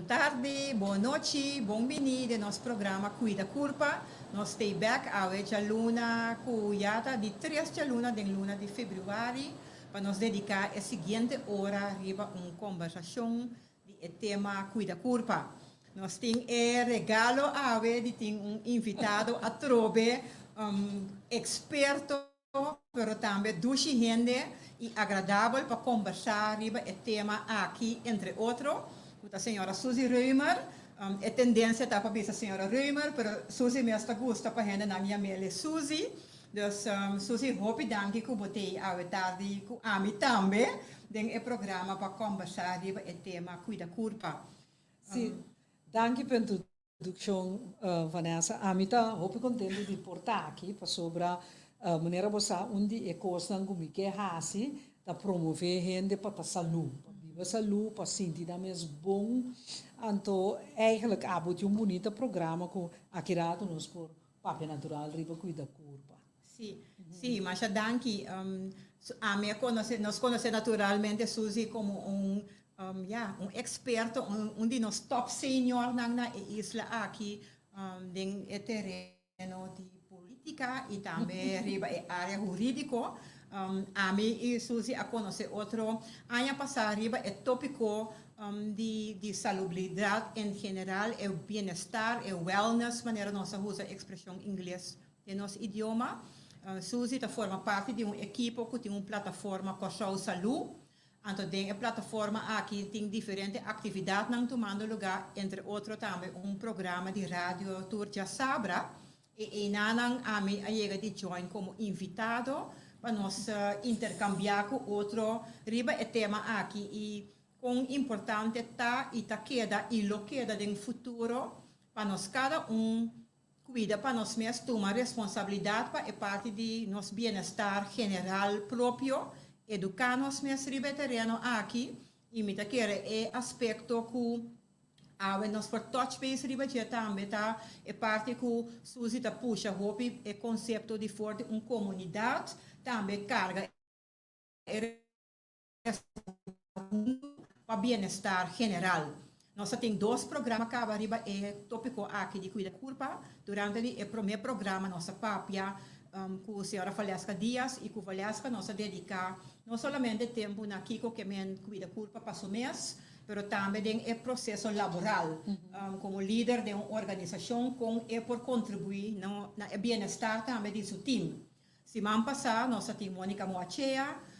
Tardi, bon nochi, bon bini den nos programa Cuida Curpa. Nos ta back awe djaluna ku ya ta di 3 djaluna den luna di februari pa nos dediká e siguiente ora riba un kombersashon di e tema Cuida Curpa. Nos tin e regalo awe di tin un invitado atrobe, un eksperto, pero tambe dushi hende i agradabel pa kombersá riba e tema aki, entre otro, ku señora Suzy Römer. E tendensia ta pa bisa señora Römer, pero Suzy mes ta gusta pa hendenan yam'é Suzy. Dus Suzy, hopi danki ku bo t'ei awe tardi ku ami tambe den e programa pa kombersá riba e tema Cuida Curpa. Si, danki pa e introdukshon, Vanessa. Ami ta hopi kontentu di por ta aki pasobra manera bo sa, un di e kosnan ku mi ke hasi ta promové hende pa ta salú, pa biba salú, pa sinti nan mes bon. Anto eigenlijk abo tin un bunita programa ku aki ratu nos por papia natural riba Cuida Curpa. Si, masha danki. Ami konosé, nos konosé naturalmente Suzy komo ja, un eksperto, un di nos top seniornan na e isla aki den e tereno di polítika i tambe riba e área hurídiko. Ami i Suzy a konosé otro aña pasá riba e tópiko di salubridat en general, e bienestar, e wellness, manera nos ta usa ekspreshon ingles den nos idioma. Suzy ta forma parti di un ekipo ku tin un plataforma Kòrsou Salú. Anto den e plataforma aki tin diferente aktividatnan tumando lugá, entre otro tambe un programa di radio tur djasabra. I einan ami a yega di join komo invitado pa nos interkambiá ku otro riba e tema aki i kon importante ta i ta keda i lo keda den futuro pa nos kada un kuida pa nos mes, tuma responsabilidat pa e parti di nos bienestar general propio, eduká nos mes riba e tereno aki. I mi ta kere e aspekto ku awe nos por touch base riba dje tambe ta e parti ku Suzy ta pusha hopi e konsepto di for di un komunidat tambe karga e pa bienestar general. Nos tin dos programa kaba riba e tópiko aki di Cuida Curpa. Durante e promé programa nos a papia ku señora Valeska Diaz i ku Valeska nos a dediká no solamente tempu na kiko ke men Cuida Curpa pa su mes, pero tambe den e proseso laboral komo lider di un organisashon, kon e por kontribuí na e bienestar tambe di su team. Siman pasá nos tin Monica Moachea,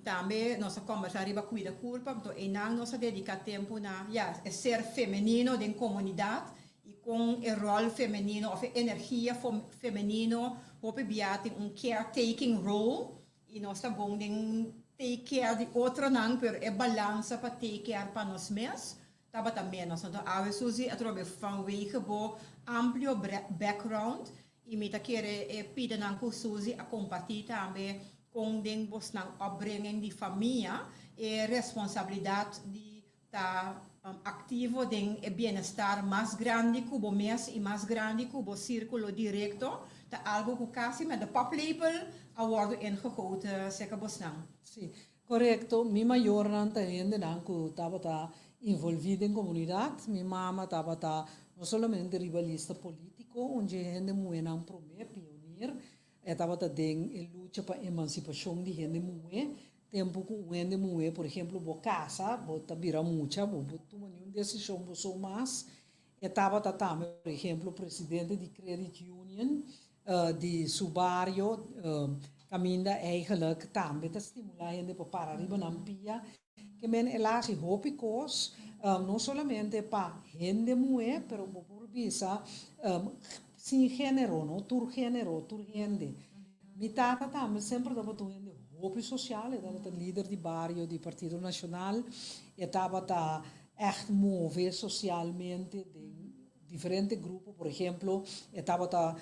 tambe nos a kombersá riba Cuida Curpa, anto einan nos a dediká tempu na, ja, e ser femenino den komunidat i kon e ròl femenino òf e energia femenino hopi bia tin un caretaking role i nos ta bon den take care di otronan, pero e balansa pa take care pa nos mes tabata menos. Anto awe, Suzy, atrobe vanwege bo amplio background i mi ta kere e pidanan ku Suzy a kompartí tambe kon den bosnan upbringing di famia e responsabilidat di ta aktivo den e bienestar mas grandi ku bo mes i mas grandi ku bo sírkulo direkto ta algu ku kasi met de paplepel a wòrdu ingegoten serka bosnan. Si, korekto. Mi mayornan ta hendenan ku tabata envolví den komunidat. Mi mama tabata no solamente riba lista polítiko, un di hende muhénan promé, pionier. E tabata den e lucha pa emansipashon di hende muhé. Tempu ku un hende muhé, por ehemplo, bo kasa, bo ta bira mucha, bo no tuma ningun desishon bo so mas. E tabata tambe, por ehemplo, presidente di credit union di su bario, kaminda eigenlijk tambe ta stimulá hende pa para riba nan pia. Ke men el a hasi hopi kos, no solamente pa hende muhé, pero bo por bisa sin género, no? Tur género, tur hende. Mi tata tambe semper tabata un hende hopi sosial, e tabata lider di bario di Partido Nashonal, e tabata echt move socialmente den diferente grupo. Por ehemplo, e tabata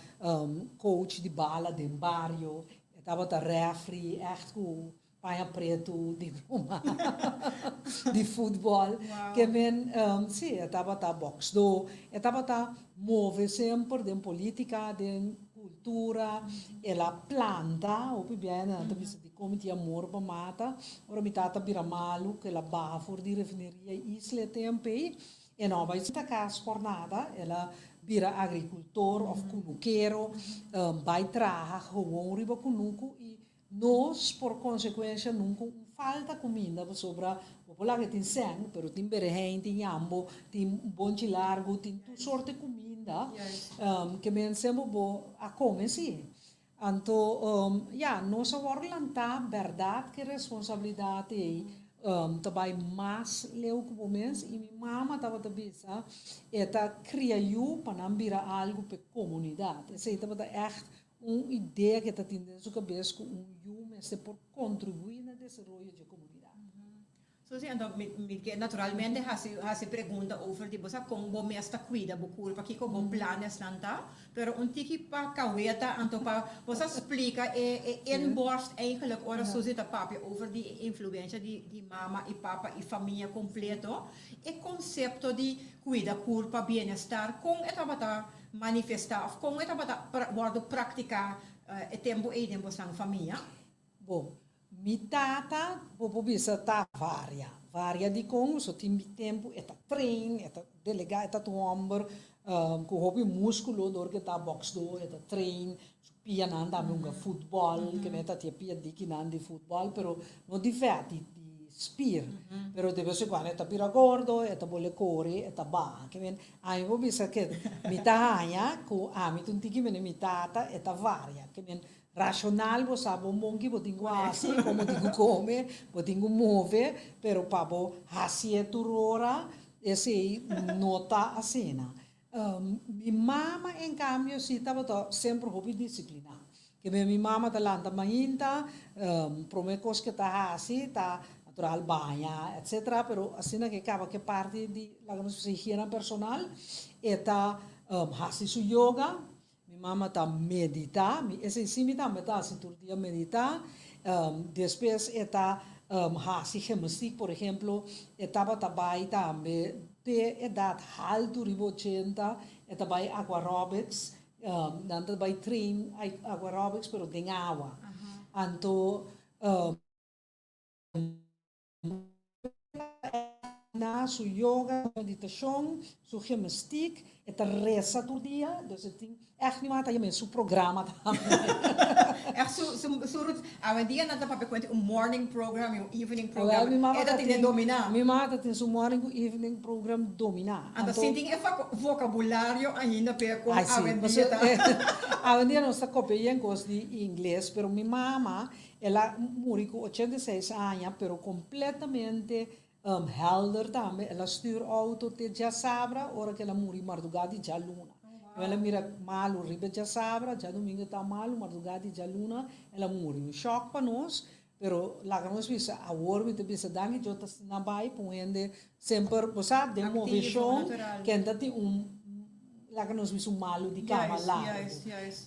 coach di bala den bario, e tabata referee echt ku paña pretu diploma di futbòl. Ke men, si, e tabata bòksdó, e tabata move semper den polítika, den kultura. El a planta hopi biaha, nan ta bisa dikon mi tin amor pa mata. Ora mi tata bira malu, ku el a baha for di refineria Isla e tempu ei. E no a bai sinta kas por nada, el a bira agrikultor òf kunukero, bai traha gewoon riba kunuku i nos por konsekuensia nunka un falta kuminda pasobra bo por laga tin sèn pero tin berehein, tin yambo, tin bonchi largu, tin tur sorte kuminda ke men semper bo a kome si. Anto, ya, nos a wòrdu lantá, bèrdat ku e responsabilidat ei ta bai mas leu ku bo mes, i mi mama tabata bisa, e ta kria yu pa nan bira algu pa e komunidat. Esei tabata ègt un idea ku e ta tin den su kabes ku un yu mester por kontribuí na desaroyo dje komunidat. Susie, anto mi mi ke naturalmente hasi hasi pregunta over di bo sa kon bo mes ta kuida bo kurpa, kiko bo planesnan ta, pero un tiki pa kaweta anto pa bo sa splika e e inborst eigenlijk ora Susie ta papia over di e influensha di di mama i papa i famia kompleto, e konsepto di kuida kurpa, bienestar, kon e tabata manifestá òf kon e tabata wòrdu praktiká e tempu ei den bosnan famia? Bon, Mi tata, bo por bisa, ta varia. Varia dikon? So tin mi tempu e ta train, e ta delega, e ta un hòmber ku hopi múskulo dor ku e ta bòksdó, e ta train, su pianan tambe hunga futbòl, ke mester ta tin e pia dikinan di futbòl, pero no di vèt, di spier. Pero de bes en kuando e ta bira gordo, e ta bole kore, e ta baha. Ke men, ami por bisa ke mi ta haña ku ami ta un tiki mene mi tata, e ta varia. Ke men, Racional bo sa bon bon ki bo tin cu haci, con bo tin cu come, bo tin cu move, pero pa bo hacié tur ora, esey no ta asina. Mi mama en cambio si tabata semper hopi disciplina. Ke mi mama ta lanta mainta, prome cos ke ta haci ta natural baña etcetera, pero asina ke caba ke parti di laga nos bisa higiena personal, e ta haci su yoga. Mi mama ta meditá, mi esei sí mi tambe ta hasi tur dia meditá. Despues e ta hasi gimnastiek, por ehemplo, e tabata bai tambe te edat haltu riba ochenta, e ta bai aquarobics, nan ta bai train aquarobics pero den awa. Anto Na su yoga, su meditacion, su gimnastiek, e ta reza tur dia, dus e tin echt mi mata yama su programa tambe. Echt su su su rut awendia nan ta papia cuenta un morning program y un evening program, Wel mi mama e ta ta tin e tin domina. mi mama ta tin su morning cu evening program domina. Anto Anto sin tin e vocabulario ainda p'e con Ay si, awendia pasobra ta. awendia nos ta copia yen cos di ingles, pero mi mama El a muri ku 86 aña pero kompletamente helder tambe. El a stuur outo te djasabra ora ku el a muri mardugá di djaluna. El a mira malu riba djasabra, djadumingu ta malu, mardugá di djaluna el a muri. Un shòk pa nos, pero laga nos bisa awor mi ta bisa danki Dios ta asina bai pa un hende semper bo sa den moveshon ken ta tin un laga nos bisa un malu di kama largu.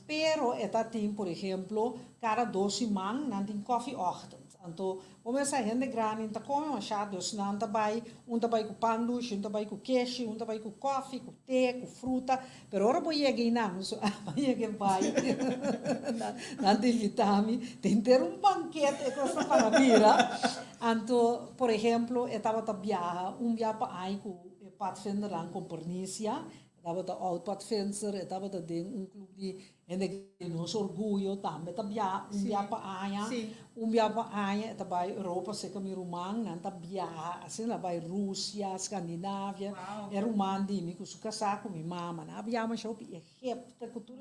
Pero e ta tin por ehemplo kada dos siman nan tin koffieochtend. Anto bo mester sa hende grandi no ta kome mashá dus nan ta bai un ta bai ku pan dushi, un ta bai ku keshi, un ta bai ku koffie, ku te, ku fruta. Pero ora bo yega einan so a yega bai nan ta invita mi ta henter un bankete e kos ta para bira. Anto por ehemplo e tabata biaha un bia pa aña ku e padvindernan Compernicia, e tabata oud padvinster, e tabata den un club di hende di nos orguyo tambe ta biaha un bia pa aña, un bia pa aña e ta bai Europa serka mi ruman, nan ta biaha asina nan bai Rusia, Scandinavia, e ruman di mi ku su kasá ku mi mama, nan a biaha masha hopi Egipto ku tur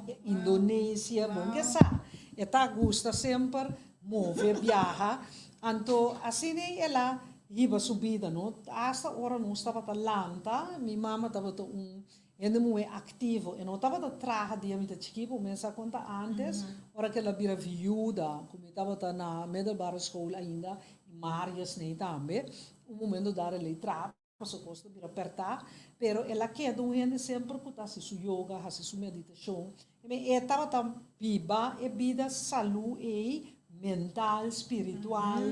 e Indonesia, bon ke sa, e ta gusta semper move biaha, anto asina ei el a hiba su bida no, asta ora nos tabata lanta, mi mama tabata un Hende muhé aktivo. E no tabata traha dia mi ta chikí, bo mes a konta ántes, ora ku el a bira viuda, ku mi tabata na middelbare school ainda, i Marius nei tambe, un momento dado el a traha pasobra kos ta bira pèrtá, pero el a keda un hende semper ku ta hasi su yoga, hasi su meditashon. E tabata biba e bida salú ei, mental, spiritual,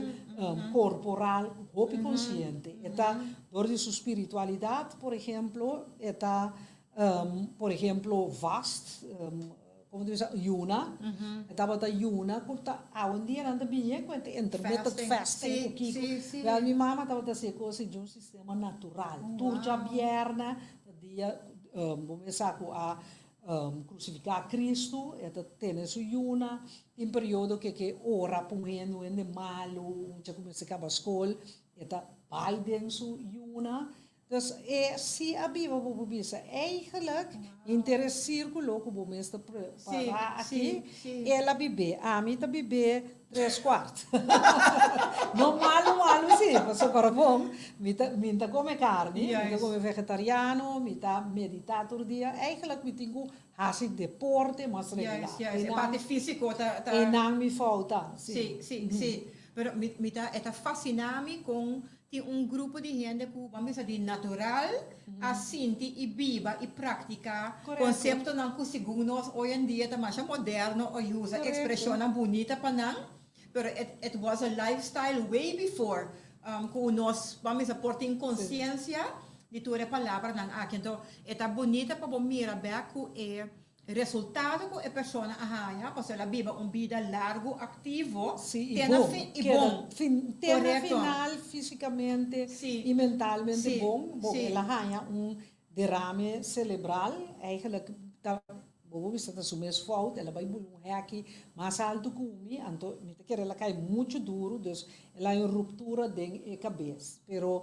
corporal, hopi consciente. E ta, door di su spiritualidad, por ehemplo, e ta, por ehemplo, vast, Como ta bisa yuna, e tabata yuna cu ta awendia nan ta bini cu e intermittent fasting cu kico. Wel mi mama tabata haci e cos di un sistema natural. Tur djabierne ta dia bo mester sa cu a crucifica Cristo, e ta tene su yuna. Tin periodo cu e ke ora pa un hende, un hende malo, un mucha cu mester caba scol, e ta bay den su yuna. Dus e si a biba bo por bisa eigenlijk henter e circulo cu bo mes ta prepara aki el a bib'é. Ami ta bib'é tres kwart. No malu malu si, pasobra bon mi ta mi ta come carni, mi ta come vegetariano, mi ta medita tur dia. Eigenlijk mi tin cu haci deporte mas regular. E parti fisico ta. Einan mi falta, si. Si, si, si. Pero mi ta e ta fascina mi con Tin un grupo di hende ku ban bisa di natural a sinti i biba i praktiká konseptonan ku segun nos hoy en dia ta masha moderno o usa ekspreshonnan bunita pa nan, pero it it was a lifestyle way before ku nos ban bisa por tin konsiensia di tur e palabranan aki. Anto e ta bunita pa bo mira bèk ku e Resultado ku e persona a haña pasobra el a biba un bida largu aktivo Sí, i te na bon. fin i Keda bon. fin, te na Korekto. final físikamente Sí, i mentalmente sí, bon. Bo, sí. el a haña un derame selebral. Eigenlijk ta, bo por bisa ta su mes fout. El a bai bula un hèki mas altu ku mi, anto mi ta kere el a kai muchu duru, dus el a haña un ruptura den e kabes. Pero,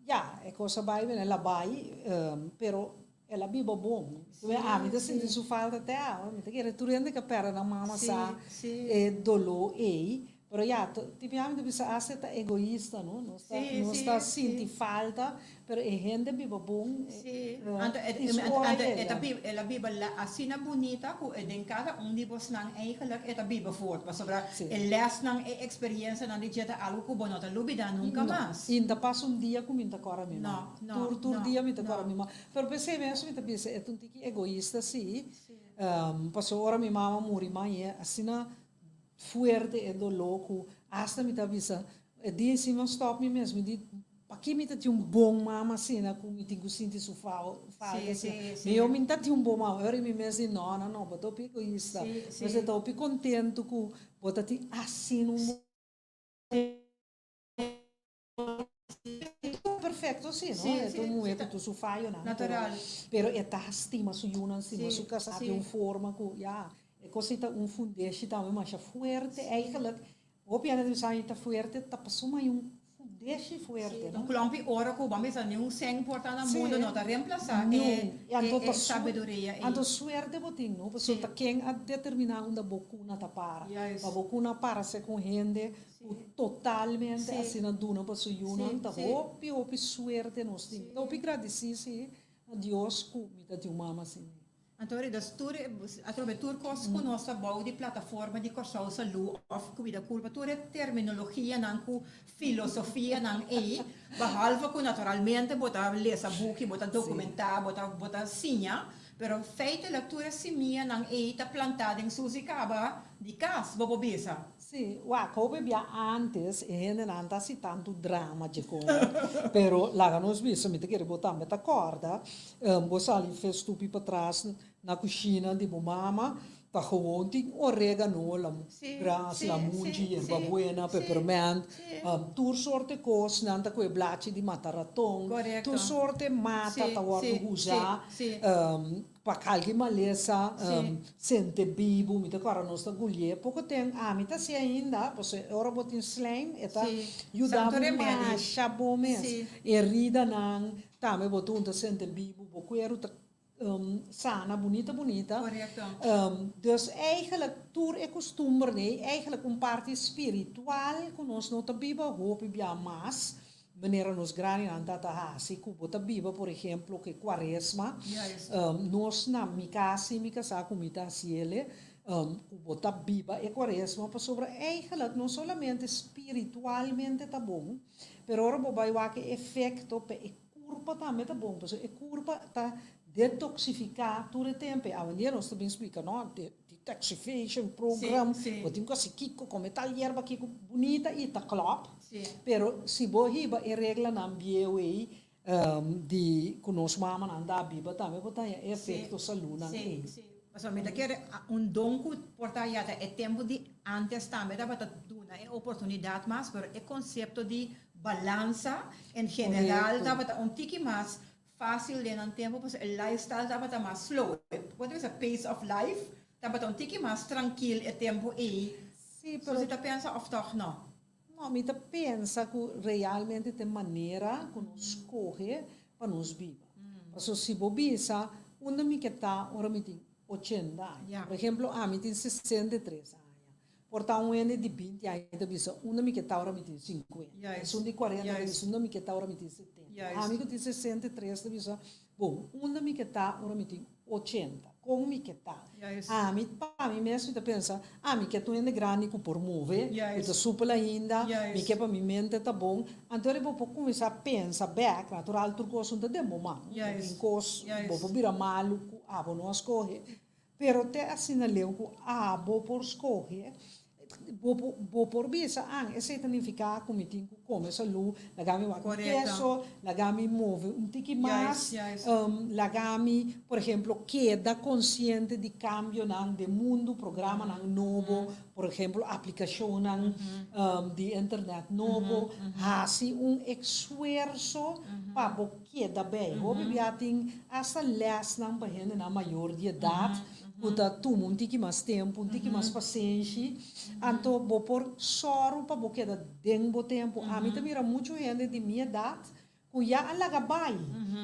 ya, e kos a bai, el a bai, pero El a biba bon. Sí, Ami ta sinti sí. su falta te awe. Mi ta kere tur hende ke perde nan mama Sí, sa sí. e doló ei. Pero ya, tin bia mi ta bisa asta e ta egoista, no? Nos ta, Sí, nos sí, ta sí. sinti falta, pero e hende biba bon, Sí. Anto e, tin su anto, ora anto e ta yega. biba, el a biba la asina bunita ku e den kada un di bosnan eigenlijk e ta biba voort. Pasobra Sí. e lesnan, e eksperiencianan di dje ta algu ku bo no ta lubida nunka No. mas. I no ta pasa un dia ku mi no ta kòrda mi No, mama. no, Tur, tur no, dia mi ta kòrda no. mi mama. Pero p'esei mes mi ta bisa e ta un tiki egoista si, pasobra ora mi mama muri mañe asina fuerte e doló ku asta mi ta bisa e dia si mi a stòp mi mes mi di paki mi ta tin un bon mama asina ku mi tin ku sinti su falta asina mi mi ta tin un bon mama ora mi mes di no no no bo ta hopi egoista bo ta hopi kontentu ku bo ta tin asina un Perfecto si, no? Sí, E ta un sí, muher sí, cu ta tur su fayonan, pero, natural. pero e ta stima su yunan, stima Sí, su casá sí. di un forma cu, ya, e cos ei ta un fundeshi tambe masha fuerte. Sí. Eigenlijk, hopi hende ta bisa ay ta fuerte, ta pasobra hay un fundeshi fuerte, Sí, no? un klompi oro cu bo bisa ni un cen por ta na Sí. mundo no ta reemplasa Niun. e, Y anto e, ta e su, sabiduria ei. anto suerte bo tin, no? Pasobra Sí. ta ken a determina unda bo cuna ta para. Juist. Pa bo cuna para ser cu un hende Ku totalmente asina duna pa su yunan ta hopi hopi suerte nos tin. Mi ta hopi gradisí si na Dios ku mi ta tin un mama asina. Anto dus tur atrobe tur kos ku nos ta bou di plataforma di Kòrsou Salú òf Kuida Kurpa tur e terminologianan ku filosofianan ei behalve ku naturalmente bo ta lesa buki bo ta dokumentá bo ta bo ta siña pero feitelijk tur e simianan ei ta plantá den susi kaba di kas bo por bisa. Sí, wak, hopi bia antes e hendenan ta hasi tantu drama dje kona, pero laga nos bisa, mi ta kere bo tambe ta kòrda, bo sali fe stupi patras na kushina di bo mama, ta gewoon tin oregano, gras, lamunchi, yerba buena, peperment, tur sorte kos, nan ta ku e blachi di mata raton, tur sorte mata ta wòrdu usa. Pa kalki malesa sente bibu, mi ta kòrda nos ta gulié poko ten, ami ta hasi ainda, pasobra ora bo tin slijm e ta yuda bo masha bon mes. Heridanan tambe bo ta hunta sente bibu, bo kueru ta sana bunita bunita. Dus eigenlijk tur e kustumbernan ei, eigenlijk un parti spiritual ku nos no ta biba hopi bia mas, Manera nos grandinan ta ta hasi ku bo ta biba por ehemplo ku e kuaresma, nos na mi kas i mi kasá ku mi ta hasiele, ku bo ta biba e kuaresma pasobra eigenlijk no solamente spiritualmente ta bon, pero ora bo bai wak e efekto pa e kurpa tambe ta bon pasobra e kurpa ta detoksifiká tur e tempu. Awendia nos ta bin splika no, Detoxification program, bo tin ku hasi kiko, kome tal yerba kiko bunita i ta klòp. Pero si bo hiba e reglanan bieu ei di ku nos mamanan ta biba tambe bo ta haña e efekto salunan ei. Pasobra mi ta kere un don ku por ta ya ta e tempu di antes tambe tabata duna e oportunidat mas, pero e konsepto di balansa en general tabata un tiki mas fásil den nan tempu pasobra e lifestyle tabata mas slow. Bo ta bisa pace of life tabata un tiki mas trankil e tempu ei. Sí, pero. Susi ta pensa òf tòg nò? No, mi ta pensa ku realmente ta e manera ku nos skohe pa nos biba. Pasobra si bo bisa, unda mi ke ta ora mi tin ochenta aña? Por ehemplo, ami tin 63 aña. Por ta un hende di 20 aña ta bisa, unda mi ke ta ora mi tin 50? Esun di 40 ta bisa, unda mi ke ta ora mi tin 70? Ami ku tin 63 ta bisa, Bon, unda mi ke ta ora mi tin 80? Kon mi ke ta? Ami, pa mi mes mi ta pensa, ah, mi ke ta un hende grandi ku por move, ku ta supel ainda, mi ke pa mi mente ta bon. Anto ora bo por kuminsá pensa bèk, natural tur kos no ta den bo man, bo tin kos, bo por bira malu ku abo no a skohe, pero te asina leu ku abo por skohe, Bo bo por bisa, An, esei ta nifiká ku mi tin ku kome salú, laga mi wak mi peso, laga mi move un tiki mas, laga mi, por ehemplo, keda konsiente di kambionan den mundu, programanan nobo, por ehemplo, aplikashonnan di internet nobo, hasi un esfuerso pa bo keda bei. Hopi bia tin asta lèsnan pa hendenan mayor di edat. Ku ta tuma un tiki mas tempu, un tiki mas pasenshi, anto bo por sòru pa bo keda den bo tempu. Ami ta mira muchu hende di mi edat ku ya a laga bai.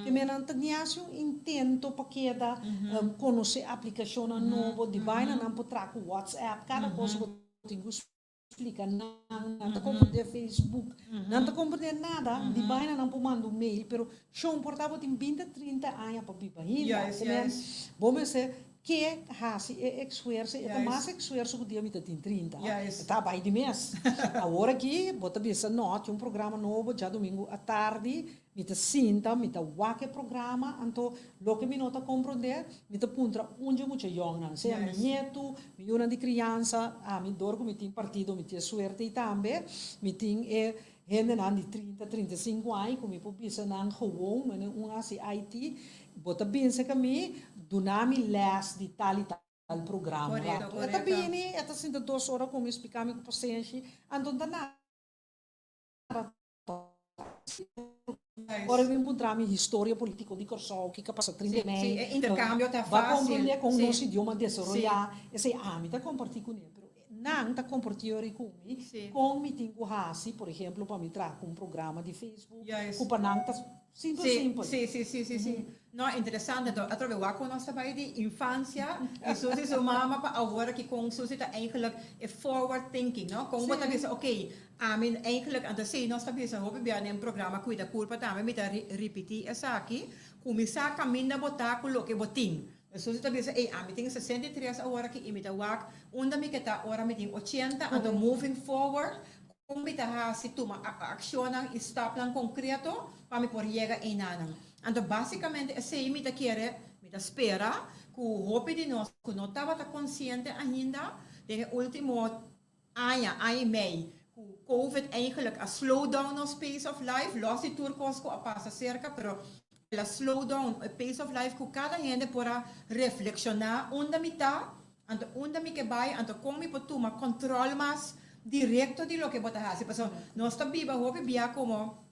Te mira nan ta ni hasi un intento pa keda konosé aplikashonnan nobo, di baina nan por traha ku WhatsApp, kada kos bo tin ku splika nan, nan ta komprendé Facebook, nan ta komprendé nada, di baina nan por manda un mail, pero shon por ta bo tin 20, 30 aña pa biba ainda. Te men, bo mester ke hasi e esfuerso, e ta mas esfuerso ku dia mi ta tin 30, e ta bai di mes. Awor aki bo ta bisa no, tin un programa nobo djadumingu atardi, Mi ta sinta, mi ta wak e programa, anto loke mi no ta komprondé, mi ta puntra un dje mucha yòngnan, sea mi ñetu, mi yunan di kriansa, ami dor ku mi tin partido mi tin e suerte ei tambe, mi tin e hendenan di 30, 35 aña ku mi por bisa nan gewoon, mene un hasi IT, bo ta binse ku mi, duna mi lès di tal i tal programa. E ta bini, e ta sinta dos ora ku mi, splika mi ku pasenshi, anto no ta nada. Ora bin puntra mi historia politico di Corsou, kiko a pasa 30 di mei, Sí, e intercambio ta ba fácil. comprende con nos idioma desaroya, esey ami ta comparti cune, pero nan ta comparti ori cu mi, con mi tin cu haci, por ehemplo, pa mi traha cu un programa di Facebook, cu pa nan ta simpel simpel. Sí, sí, sí, sí, sí. No, interesante. Enton, atrobe wak con nos ta bay di infancia y Susie su mama pa awor aki con Susie ta eigenlijk e forward thinking, no? Con bo ta bisa, ok, Ami eigenlijk, anto si nos ta bisa hopi bia den programa Cuida Curpa tambe mi ta ripiti esaki, cuminsa caminda bo ta cu loke bo tin. Esun si ta bisa, ey ami tin 63 awor aki y mi ta wak unda mi ke ta ora mi tin 80, anto moving forward con mi ta haci tuma accionnan y stapnan concreto pa mi por yega eynanan. Anto basicamente esey mi ta kere, mi ta spera cu hopi di nos cu no tabata consciente ainda den e ultimo aña, aña i mei, ku Covid eigenlijk a slow down nos pace of life, los di tur kos ku a pasa serka, pero el a slow down e pace of life ku kada hende por a reflekshoná unda mi ta, anto unda mi ke bai, anto kon mi por tuma kòntròl mas direkto di loke bo ta hasi. Pasobra nos ta biba hopi bia komo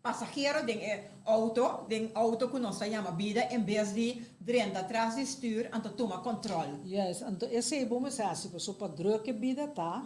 Pasahero den e auto, den auto cu nos ta yama bida, en bes di drenta tras di stuur anto tuma control. Yes, anto esey bo mester haci paso pa druk e bida ta,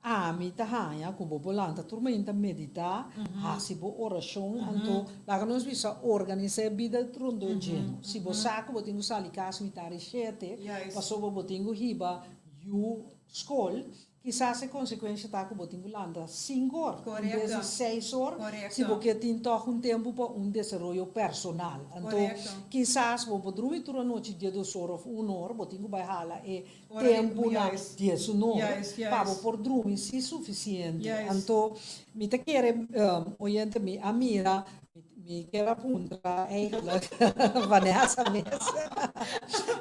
ami ta haña cu bo por lanta tur mainta medita, haci bo oracion, anto laga nos bisa organisa e bida rondó dje. Si bo sa cu bo tin cu sali cas mitar di shete, pasobra bo tin cu hiba yu scol, Kisas e konsekuensha ta ku bo tin ku lanta 5 or en bes di 6 or si bo ke tin tòg un tempu pa un desaroyo personal. Anto kisas bo por drumi tur anochi 12 or òf 1 or, bo tin ku bai hala e tempu na 11 or pa bo por drumi si sufisiente. Anto mi ta kere, oyente, mi a mira, mi kier a puntra eigenlijk Vanessa mes,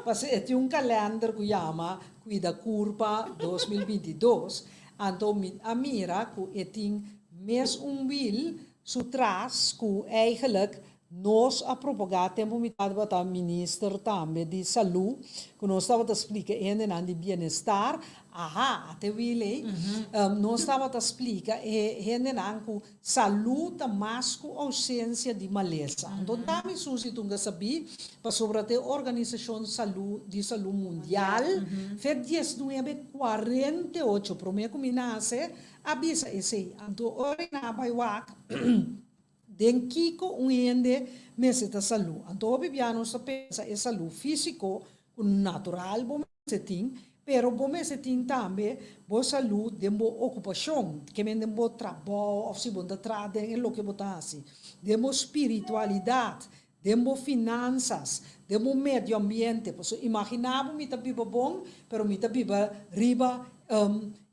pasobra e tin un kalender ku yama Cuida Curpa 2022, anto mi a mira cu e tin mes un wiel su tras cu eigenlijk Nos a propagá tempu mi tabata minister tambe di salú, ku nos tabata splika e hendenan di bienestar, aha, ate wil ei, nos tabata splika e hendenan ku salú ta mas ku ousensia di malesa. Anto ta mi Susi tunga sabí, pasobra ta e organisashon salú di salú mundial, fe diesnuebe kuarenta i ocho, promé ku mi nase, a bisa esei. Anto ora nan a bai wak. Den kiko un hende mester ta salú? Anto hopi bia nos ta pensa e salú físiko ku natural bo mester tin, pero bo mester tin tambe bo salú den bo okupashon, ke men den bo trabou òf si bo no ta traha den e loke bo ta hasi, den bo spiritualidat, den bo finansas, den bo medio ambiente. Pasobra imaginá bo mi ta biba bon, pero mi ta biba riba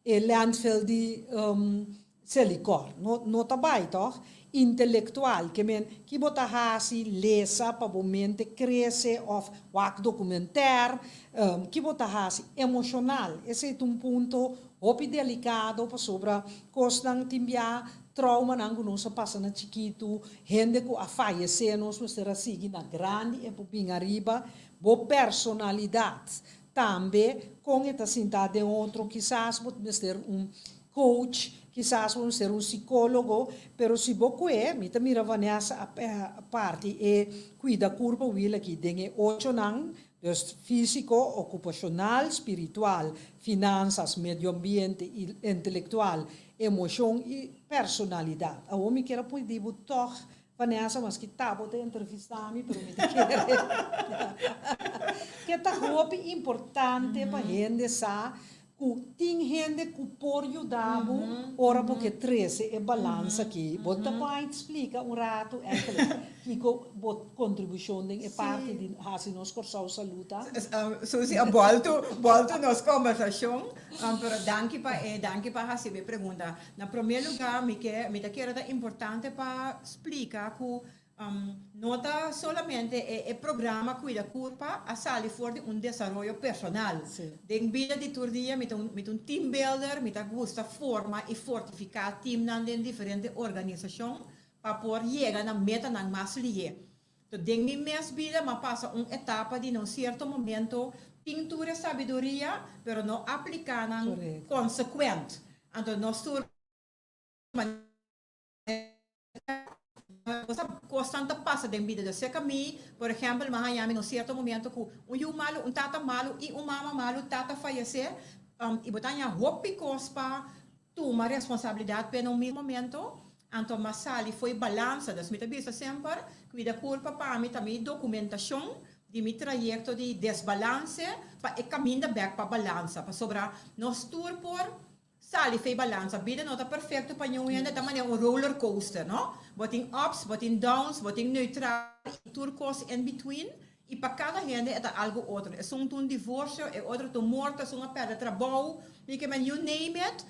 e landfill di Selikor, no no ta bai tòg? Intelektual, ke men ki bo ta hasi, lesa pa bo mente krese òf wak dokumentèr, ki bo ta hasi? Emoshonal, esei ta un punto hopi delikado pasobra kosnan tin bia troumanan ku nos a pasa na chikitu, hende ku a fayesé nos mester a sigui na grandi e por bin ariba, bo personalidat tambe kon e ta sinta den otro, kisas bo mester un coach, kisas bo mester un psicologo, pero si bo kue, mi ta mira Vanessa a parti e cuida curpa wiel aki den e ochonan, dus fisico, ocupacional, spiritual, finanzas, medio ambiente y intelectual, emocion y personalidad. Awor mi kier a pidi bo tog Vanessa, maske ta bo ta entrevista mi, pero mi ta kere ke ta hopi importante pa hende sa ku tin hende ku por yuda bo ora bo ke trese e balansa aki. Bo ta bai splika un ratu eigenlijk kiko bo kontribushon den e parti di hasi nos Kòrsou Salú ta? Susie a bòltu bòltu nos kòmbersashon, pero danki pa e danki pa hasi mi pregunta. Na promé lugá mi ke mi ta kere ta importante pa splika ku No ta solamente e programa Cuida Curpa a sali for di un desaroyo personal. Den bida di tur dia mi ta un mi ta un team builder, mi ta gusta forma y fortifica teamnan den diferente organisacion pa por yega na metanan mas lihe. To den mi mes bida m'a pasa un etapa di na un cierto momento tin tur e sabiduria pero no aplica nan consecuent. Anto nos tur Kosnan ta pasa den bida. Yo sé ku mi, por ehèmpel, mi a haña mi na un sierto momento ku un yu malu, un tata malu i un mama malu, tata fayesé, i bo ta haña hopi kos pa tuma responsabilidat p'e na un mismo momento, anto mi a sali fo'i balansa. Dus mi ta bisa semper, kuida kurpa pa mi ta mi dokumentashon di mi trayekto di desbalanse pa e kaminda bèk pa balansa, pasobra nos tur por Sali fei balansa. Bida no ta perfecto pa niun hende, ta manera un roller coaster, no? Bo tin ups, bo tin downs, bo tin neutral y tur cos in between y pa cada hende e ta algo otro. Esun ta un divorcio, e otro ta un morto, esun a perde trabou, mi ke men you name it,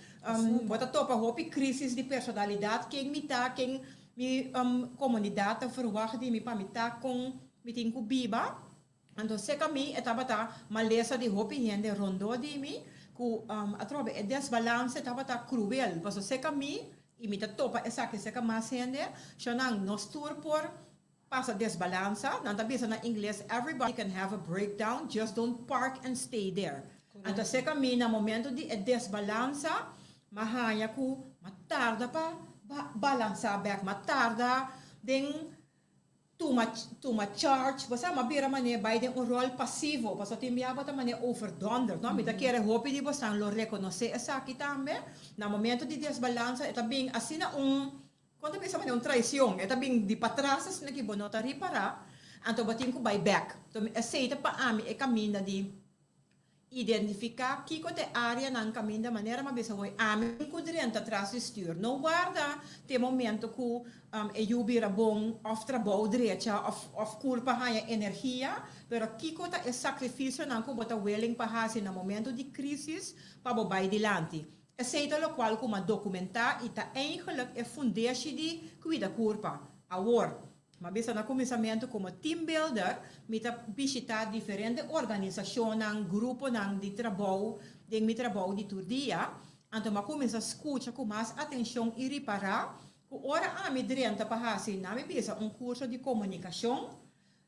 bo ta topa hopi crisis di personalidad, ken mi ta, ken mi comunidad ta verwacht di mi pa mi ta, con mi tin cu biba. Anto seka mi e tabata malesa di hopi hende rondó di mi ku atrobe e desbalanse tabata kruel. Paso seka mi, i mi ta topa esaki seka mas hende, shonnan nos tur por pasa desbalansa. Nan ta bisa na ingles everybody can have a breakdown, just don't park and stay there. Anto seka mi na momento di e desbalansa m'a haña ku m'a tarda pa balansa bèk, m'a tarda den Tuma tuma charge, bo sa, m'a bira manera bai den un rol pasivo, pasobra tin bia bo ta manera overdonderd, no? Mi ta kere hopi di bosan lo rekonosé esaki tambe. Na momento di desbalansa e ta bin asina un, kon ta bisa manera un traicion, e ta bin di patras asina ki bo no ta ripará, anto bo tin ku bai bèk. Esei ta pa ami e kaminda di Identifiká kiko ta e áreanan kaminda manera m'a bisa hoy ami ku drenta tras di stür. No warda te momento ku e yu bira bon òf trabou drecha òf òf kurpa haña energia, pero kiko ta e sakrifisionan ku bo ta willing pa hasi na momento di krísis pa bo bai dilanti. Esei ta lokual ku m'a dokumentá i ta eigenlik e fundeshi di kuida kurpa. Awor, M'a bisa na kuminsamentu komo team builder mi ta bishitá diferente organisashonnan, gruponan di trabou den mi trabou di tur dia. Anto m'a kuminsá skucha ku mas atenshon i ripará Ku ora ami drenta pa hasi na mi bisa un kurso di komunikashon,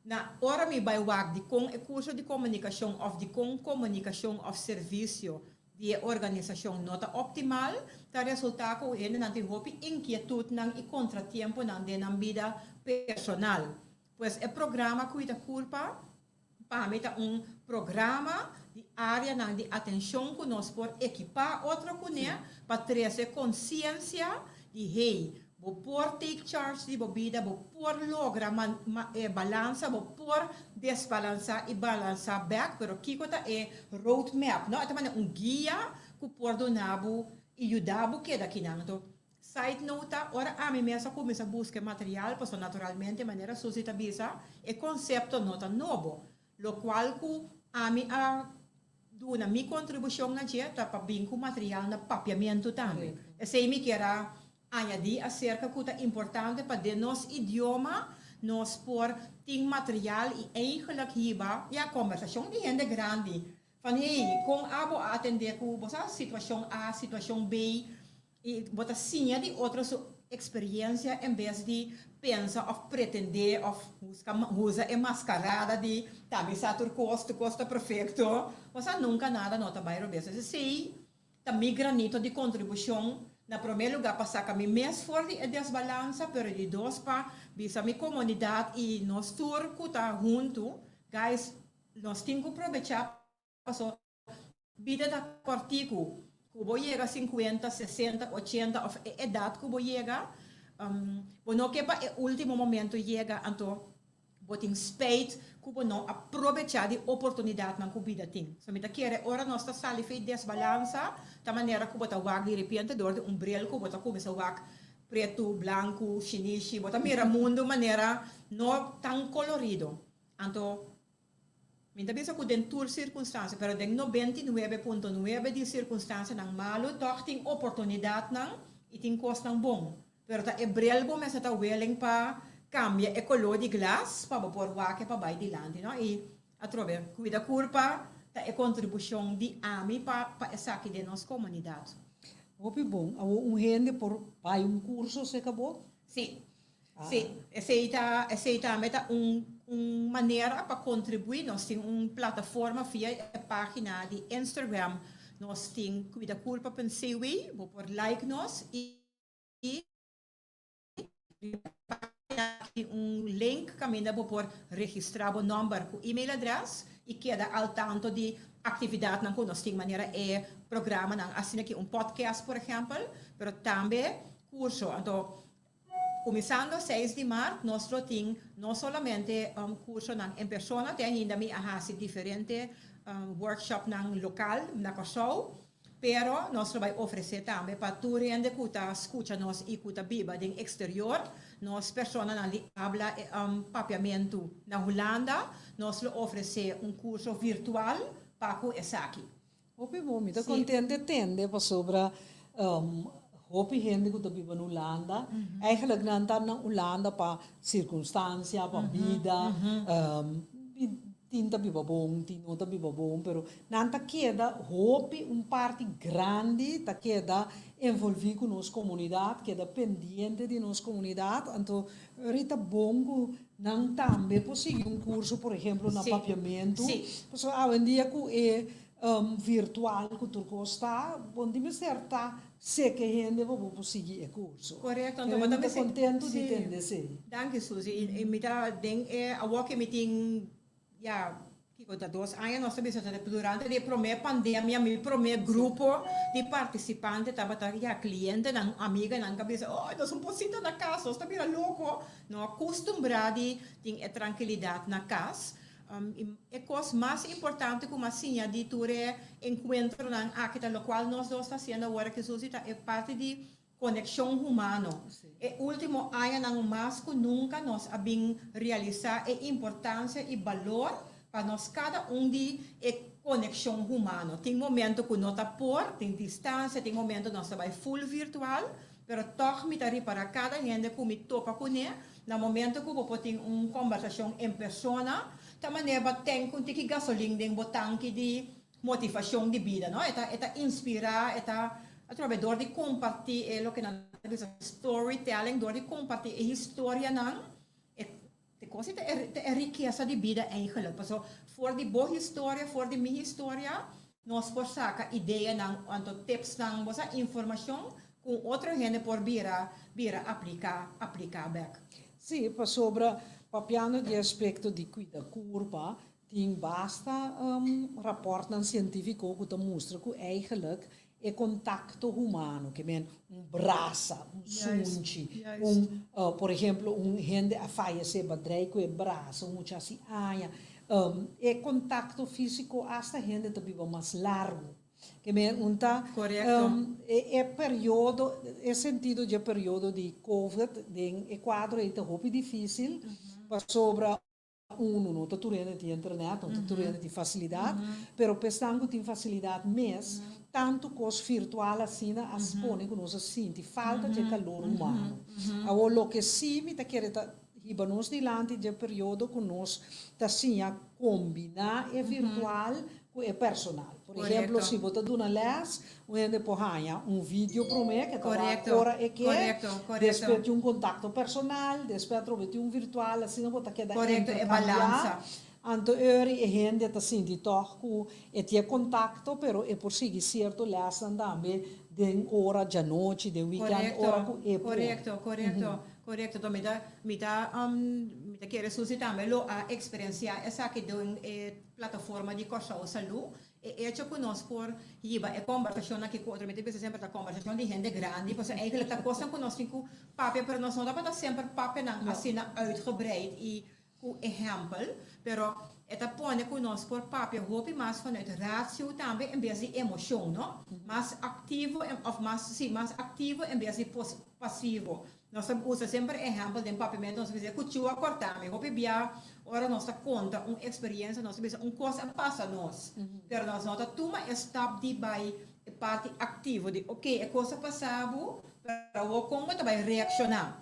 na ora mi bai wak di kon e kurso di komunikashon òf di kon komunikashon òf servisio di e organisashon no ta optimal, ta resultá ku hendenan tin hopi inkietutnan i kontratiemponan den nan bida personal. Pues e programa Kuida Kurpa pa mi ta un programa di áreanan di atenshon ku nos por ekipá otro kuné pa trese konsiensia di hey, bo por take charge di bo bida, bo por logra balansa, bo por desbalansá i balansá bèk, pero kiko ta e roadmap, no? E ta manera un guia ku por duna bo i yuda bo keda kinan. Anto Side note ta, ora ami mes a cuminsa busca e material, pasobra naturalmente manera Susie ta bisa, e concepto no ta nobo. Locual cu ami a duna mi contribucion na dje ta pa bin cu material na Papiamento tambe. Esey mi kier a añadi acerca cu ta importante pa den nos idioma nos por tin material y eigenlijk hiba, ya, conversacion di hende grandi van hey, con abo a atende cu bo sa situacion A, situacion B, I bo ta siña di otro su experiencia en bes di pensa of pretende of busca usa e mascarada di ta mi sa tur cos, tur cos ta perfecto. Bo sa nunca nada no ta bay robes. Esey ta mi granito di contribucion na prome lugar pa saca mi mes for di e desbalansa, pero di dos pa bisa mi comunidad y nos tur cu ta hunto, guys, nos tin cu probecha paso Bida ta kòrtiku. Ku bo yega sinkuenta, sesenta, ochenta òf e edat ku bo yega, bo no ke pa e último momento yega, anto bo tin spijt ku bo no a probechá di oportunidatnan ku bida tin. So mi ta kere ora nos ta sali fei desbalansa, ta manera ku bo ta wak di repente dor di un bril ku bo ta kuminsá wak pretu, blanku, shinishi, bo ta mira mundu manera no tan kolorido. Anto Mi ta bisa ku den tur sirkunstansia, pero den 99.9 di sirkunstansianan malu tòg tin oportunidatnan i tin kosnan bon. Pero ta e bril bo mester ta willing pa kambia e koló di glas pa bo por wak e pa bai dilanti, no? I atrobe, kuida kurpa ta e kontribushon di ami pa pa esaki den nos komunidat. Hopi bon. Awor un hende por bai un kurso serka bo? Sí. Sí, esei ta, esei tambe ta un, un manera pa kontribuí. Nos tin un plataforma via e página di Instagram. Nos tin Kuida Kurpa punt cw, bo por like nos i riba e página tin un link kaminda bo por registrá bo nòmber ku email adrès i keda al tanto di aktividatnan ku nos tin, manera e programanan asina ki un podcast por ehèmpel, pero tambe kurso. Anto Kuminsando 6 di mart nos lo tin no solamente kursonan en persona, te ainda mi a hasi diferente workshopnan lokal na Kòrsou, pero nos lo bai ofresé tambe pa tur hende ku ta skucha nos i ku ta biba den eksterior, nos personanan di abla papiamentu na Hulanda, nos lo ofresé un kurso virtual pa ku esaki. Hopi bon, mi ta contente tende pasobra hopi hende cu ta biba na Hulanda, eigenlijk nan ta na Hulanda pa circunstancia, pa bida, tin ta biba bon, tin no ta biba bon, pero nan ta keda hopi, un parti grandi ta keda envolvi cu nos comunidad, keda pendiente di nos comunidad, anto ora ta bon cu nan tambe por sigui un curso, por ehemplo, na Papiamentu, pasobra awendia cu e virtual cu tur cos ta, bo no tin mester ta seke hende pa bo por sigui e curso. Correcto, anto bo ta Mi ta contento di tende esey. Danki Susie, y mi ta den e awor ke mi tin ya kiko ta 2 aña nos ta bisa durante di e prome pandemia mi prome grupo di participante tabata ya clientenan, amiganan ka bisa oh nos un por sinta na cas nos ta bira loco, no a custumbra di tin e trankilidad na cas. E kos mas importante ku mas siña di tur e enkuentronan aki ta lokual nos dos ta hasiendo awor aki Susie ta e parti di konekshon humano. E último añanan mas ku nunka nos a bin realisá e importansia i balor pa nos kada un di e konekshon humano. Tin momento ku no ta por, tin distansia, tin momento nos ta bai full virtual, pero tòg mi ta ripará kada hende ku mi topa kuné na momento ku bo por tin un kombersashon en persona, ta manera bo ten ku un tiki gasolin den bo tanki di motivashon di bida, no? E ta e ta inspirá, e ta atrobe dor di kompartí e loke nan. ta bisa storytelling, dor di kompartí e historianan, e e kos ei ta e ta e rikesa di bida eigenlijk. Paso for di bo historia, for di mi historia, nos por saka ideanan anto tipsnan, bo sa, informashon ku un otro hende por bira bira apliká apliká bèk. Sí, pasobra papiando di aspekto di kuida kurpa, tin basta rapòrtnan sientífiko ku ta mustra ku eigenlijk e kontakto humano, ke men un brasa, un sunchi, un, por ehemplo, un hende a fayesé, ba drei ku e brasa, un mucha hasi aña, e kontakto físiko asta hende ta biba mas largu. Ke men un ta e periodo, e sentido dje periodo di covid den e kuadro ei ta hopi difísil pasobra Unu, no ta tur hende tin internet, no ta tur hende tin facilidad, pero pa esnan cu tin facilidad mes, tanto cos virtual asina a pone cu nos a sinti falta dje calor humano. Awor, loke si mi ta kere ta hiba nos dilanti dje periodo cu nos ta siña combina e virtual cu e personal. Por ehemplo, si bo ta duna les, un hende por haña un video prome ke ta wak ora e ke, despues tin un contacto personal, despues atrobe tin un virtual, asina bo ta keda intercambia. Anto eri e hende ta sinti tog cu e tin e contacto, pero e por sigui cierto lesnan tambe den ora djanochi, den weekend, ora cu e por. Corecto, corecto, corecto. Mi ta, mi ta, mi ta kere Susi tambe lo a experiencia esaki den e plataforma di Kòrsou Salú, e echo ku nos por hiba e kòmbersashon aki ku otro, mi ta bisa semper ta kòmbersashon di hende grandi, pasobra eigentlik ta kosnan ku nos tin ku papia, pero nos no tabata semper papia nan asina uitgebreid i ku ehèmpel, pero e ta pone ku nos por papia hopi mas vanuit ratio tambe en bes di emoshon, no? Mas aktivo òf mas, sí, mas aktivo en bes di pasivo. Nos ta usa semper ehèmpel den papiamentu, nos ta bisa e kuchú a kòrtá mi. Hopi bia ora nos ta konta un eksperiencia nos ta bisa un kos a pasa nos, pero nos no ta tuma e stap di bai e parti aktivo di oke e kos a pasa bo, pero awor kon bo ta bai reakshoná?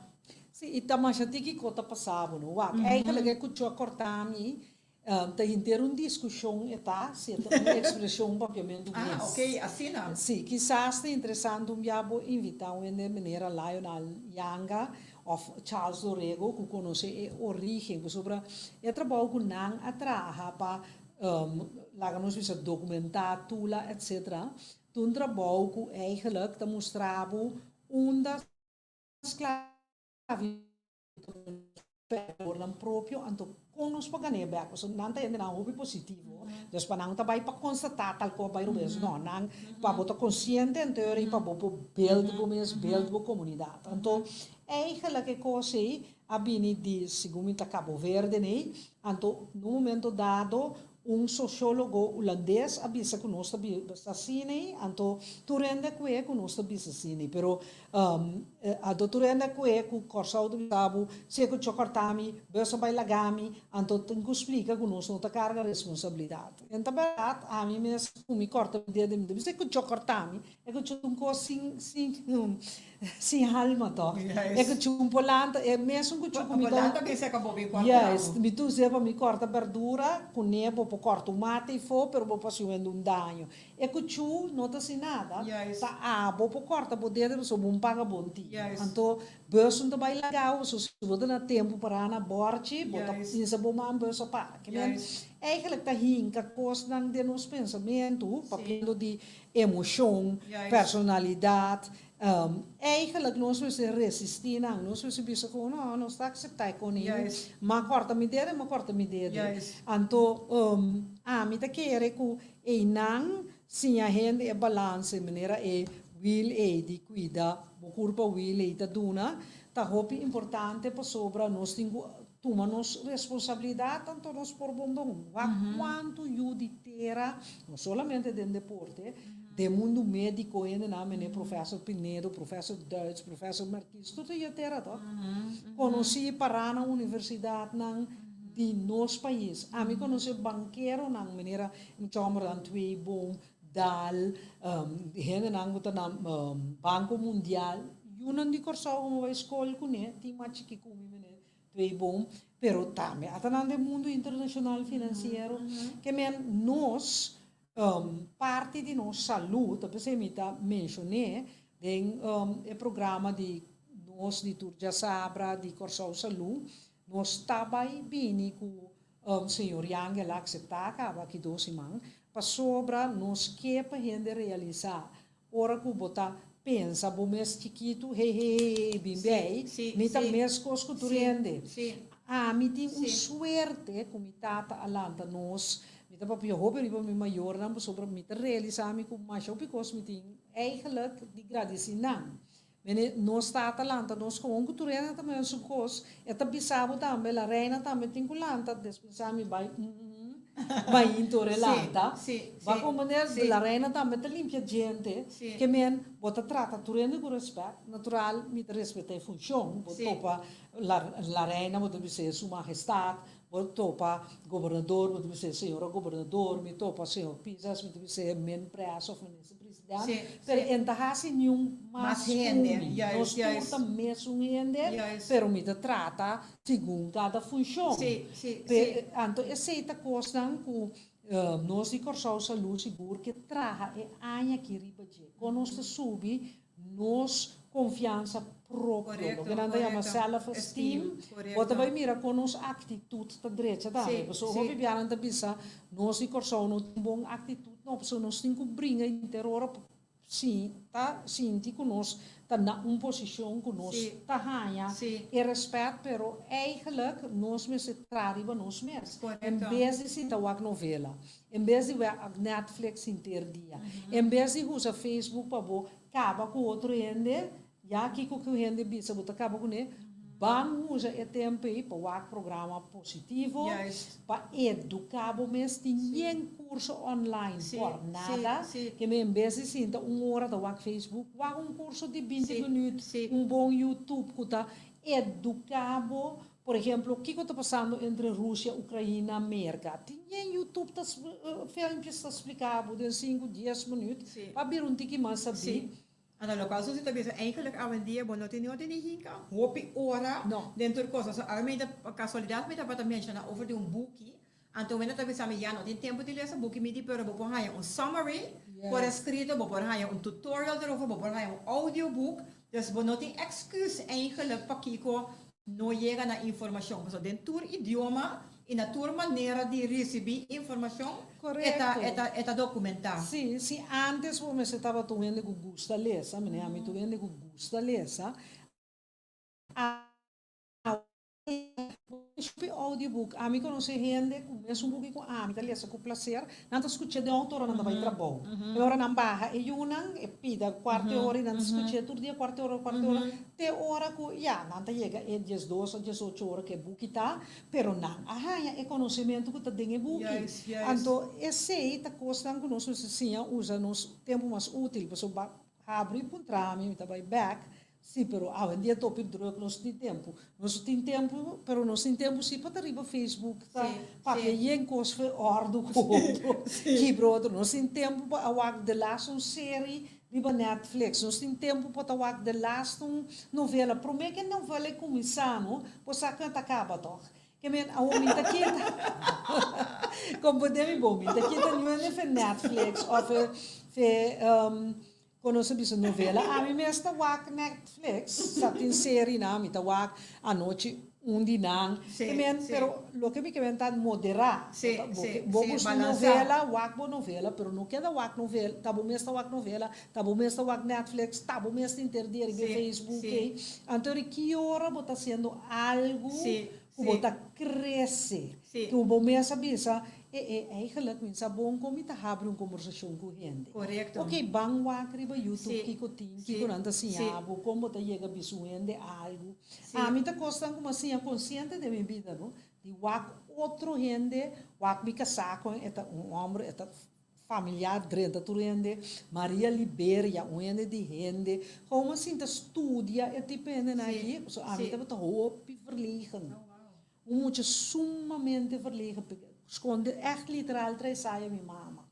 Sí, i ta masha tiki kos ta pasa bo, no? Wak, eigenlijk e kuchú a kòrtá mi Ta henter un diskushon e ta, si e ta un ekspreshon papiamentu mes. Ah, ok, asina. Si, kisas ta interesante un bia bo invitá un hende manera Lionel Yanga òf Charles Dorego ku konosé e orígen, pasobra e trabou ku nan a traha pa laga nos bisa dokumentá Tula etcetera, ta un trabou ku eigenlijk ta mustra bo unda sklavitud Nan propio, anto kon nos por gan'é bèk? Pasobra nan ta hendenan hopi positivo, dus pa nan ta bai pa konstatá tal kos bai robes, no, nan pa bo ta konsiente anto i pa bo por build bo mes, build bo komunidat. Anto eigenlijk e kos ei a bini di, segun mi ta Cabo Verde nei, anto na un momento dado Un sosiólogo hulandes a bisa ku nos ta bisa asina ei, anto tur hende a kue ku nos ta bisa asina ei. Pero anto tur hende a kue ku Kòrsou ta bisa bo, si e ku chòkòrtá mi, bus a bai laga mi, anto tin ku splika ku nos no ta karga responsabilidat. En ta bèrdat, ami mes ku mi kòrta mi dede mi ta bisa e ku chòkòrtá mi, e ku chun kos sin sin sin alma tòg. E ku chun por lanta, e mesun ku chun ku mi ta. Por lanta bisa ka bo bin kòrta Juist, mi ta us'é pa mi kòrta bèrdura, kuné bo por kòrta un mata eifó, pero bo por hasi wende un daño. E ku chu no ta hasi nada, ta abo por kòrta bo dede pasobra bo no paga bon tin. Anto bus no ta bai laga bo, pasobra si bo ta na tempu pará na bòrchi, bo ta pinsa bo man bus a para. Ke men eigenlijk ta hinka kosnan den nos pensamentu, papiando di Emoshon, personalidat, Eigenlijk nos mester resistí nan, nos mester bisa ku no, nos ta akseptá e koninu, m'a kòrta mi dede, m'a kòrta mi dede. Anto ami ta kere ku einan siña hende e balanse, manera e wiel ei di kuida bo kurpa wiel ei ta duna, ta hopi importante pasobra nos tin ku Tuma nos responsabilidad tanto nos por bon don. Wak cuanto yu di tera, no solamente den deporte, den mundo medico hendenan mene Professor Pinedo, Professor Duits, Professor Marquis, tur ta yu tera toch? Conoci para na universidadnan di nos pais. Ami conoce bankeronan manera mucha hombernan Tweeboom, Daal, hendenan cu ta na Banco Mundial, yunan di Corsou como bay scol cune, tin mas chiki cu mi mene Tweeboom, pero tambe a ta nan den mundo internacional financiero. Ke men nos, parti di nos salud, ta p'esei mi ta mencion'é, Den e programa di nos di tur djasabra di Kòrsou Salú, nos ta bai bini ku señor Yang, el a akseptá kaba aki dos siman, pasobra nos ke pa hende realisá ora ku bo ta pensa bo mes chikitu, hey hey hey hey bin bei, mi ta meskos ku tur hende. Ami tin un suerte ku mi tata a lanta nos, mi ta papia hopi riba mi mayornan pasobra mi ta realisá mi ku masha hopi kos mi tin Eigenlijk di gradisi nan. Mene nos tata lanta nos gewoon ku tur hende ta mira su kos, e ta bisa bo tambe la reina tambe tin ku lanta, despues ami bai mm bai intor e lanta. Bo a komprende? La reina tambe ta limpia djente, ke men bo ta trata tur hende ku respet, natural mi ta respeta e funshon, bo topa la reina bo ta bis'e su mahestad, Bo topa gobernador, bo ta bis'é señora gobernador, mi topa señor Pisas, mi ta bis'é min pres of minister president, pero e no ta hasi niun mas ku mi. Nos tur ta mesun hende, pero mi ta trata segun kada funshon. Anto esei ta kosnan ku nos di Kòrsou Salú sigur ke traha e aña aki riba dje. Kon nos ta subi nos konfiansa propio, loke nan ta yama self esteem, bo ta bai mira kon nos aktitut ta drecha tambe. Pasobra hopi bianan ta bisa nos di Kòrsou no tin bon aktitut, no, pasobra nos tin ku bringa henter ora pa ta sinti ku nos ta na un posishon ku nos ta haña e rèspèt, pero eigelijk nos mester traha riba nos mes. En bes di sinta wak novela, En bes di wak Netflix henter dia, en bes di usa Facebook pa bo kaba ku otro hende, ya kiko ku hende bisa bo ta kaba kuné, ban usa e tempu ei pa wak programa positivo, pa eduká bo mes. Tin yen kurso online por nada, ke men en bes di sinta un ora ta wak Facebook, wak un kurso di binti minüt, un bon YouTube ku ta eduká bo. Por ehemplo, kiko ta pasando entre Rusia, Ukraina, Merka? Tin yen YouTube ta filmpjes ta splika bo den sinku, dies minuut pa bira un tiki mas sabí. Sí. Anto lokual Susi ta bisa, eigenlijk awendia bo no tin no tin ni hinka hopi ora den tur kos. So awe mi ta, pa kasualidat mi tabata menshona over di un buki, anto wende ta bisa mi ya no tin tempu di lesa buki, mi di pero bo por haña un summary por eskrito, bo por haña un tutorial derover, bo por haña un audiobook. Dus bo no tin èksküs eigenlijk pakiko No yega na informashon, pasobra den tur idioma i na tur manera di risibí informashon e ta e ta e ta dokumentá. Sí, si ántes bo mester tabata un hende ku gusta lesa, mene ami ta un hende ku gusta lesa, awe bo tin hopi audiobook, ami konosé hende ku mesun buki ku ami ta lesa ku plaser, Nan ta skuch'é den outo ora nan ta bai trabou. E ora nan baha e yunan, e pida kuarto e ora i nan ta skuch'é tur dia kuarto e ora, kuarto e ora, te ora ku ya, nan ta yega e diesdos o diesocho ora ku e buki ta, pero nan a haña e konosementu ku ta den e buki. Anto esei ta kosnan ku nos mester siña usa nos tempu mas útil, pasobra habri puntra mi, mi ta bai bèk, Sí, pero awendia topi druk, nos tin tempu. Nos tin tempu, pero nos tin tempu sí pa ta riba Facebook ta papia yen kos fe òrdu ku otro, kibra otro. Nos tin tempu pa a wak de last un seri riba Netflix. Nos tin tempu pa ta wak de last un novela. Promé ku e novela e kuminsá no, bo sa ku e ta kaba tòg. Ke men awor mi ta kita Kompondé mi bon, mi ta kita niun hende fe Netflix òf fe Kon nos a bisa novela? Ami mes ta wak Netflix, sa tin serinan, mi ta wak anochi un di nan. Ke men, pero loke mi ke men ta moderá. Bo gusta un novela, wak bo novela, pero no keda wak novela, ta bo mes ta wak novela, ta bo mes ta wak Netflix, ta bo mes ta inter dia riba e Facebook ei. Anto ri ki ora bo ta hasiendo algu ku bo ta krese, ku bo mes a bisa, E e eigenlijk mi sa bon kon mi ta habri un kombersashon ku hende. Korekto. Oké, ban wak riba YouTube kiko tin, kiko nan ta siña bo, kon bo ta yega bisa un hende algu. Ami ta kosnan ku mi a siña konsiente den mi bida no, di wak otro hende, wak mi kasá kon e ta un hòmber, e ta familiar drenta tur hende, Maria Liberia, un hende di hende. Gou mi a sinta studia e tipo hendenan aki, pasobra ami tabata hopi verlegen. Un mucha sumamente verlegen, skonde ègt literal trae saya mi mama.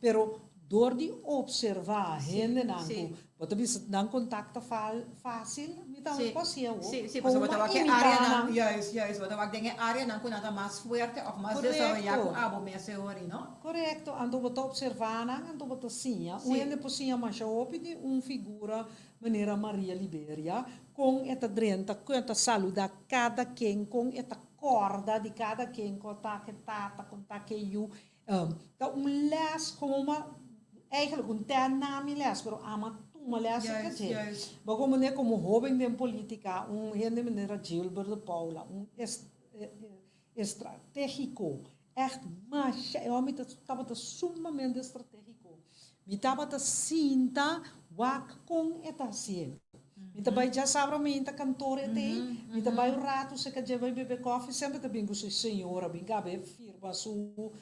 Pero dor di opservá hendenan ku. Bo ta bisa nan contact ta facil, mi tambe Sí, por haci awo. Sí, pasobra bo ta Como wak e imita areanan, nan. Juist, bo ta wak den e areanan cu nan ta mas fuerte of mas desaroya cu Correcto. abo mes e ori, no? Correcto, anto bo ta observa nan, anto bo ta siña. Un hende por siña masha hopi di un figura manera Maria Liberia, con e ta drenta, con e ta saluda cada ken, con e ta corda di cada ken, con ta ke tata, con ta ke yu. Ta un les como ma eigenlijk un te nami les, pero ama tuma les e caché. Bo comprende como hoben den politica, un hende manera Gilbert de Paula, un estrategico, echt masha, e homber tabata sumamente estrategico. Mi tabata sinta wak con e ta haciendo. Mi ta bai djasabra mainta kantoor e tei, mi ta bai un ratu serka dje bai bebe kòfi, semper ta bin ku su señora bin kabe firma su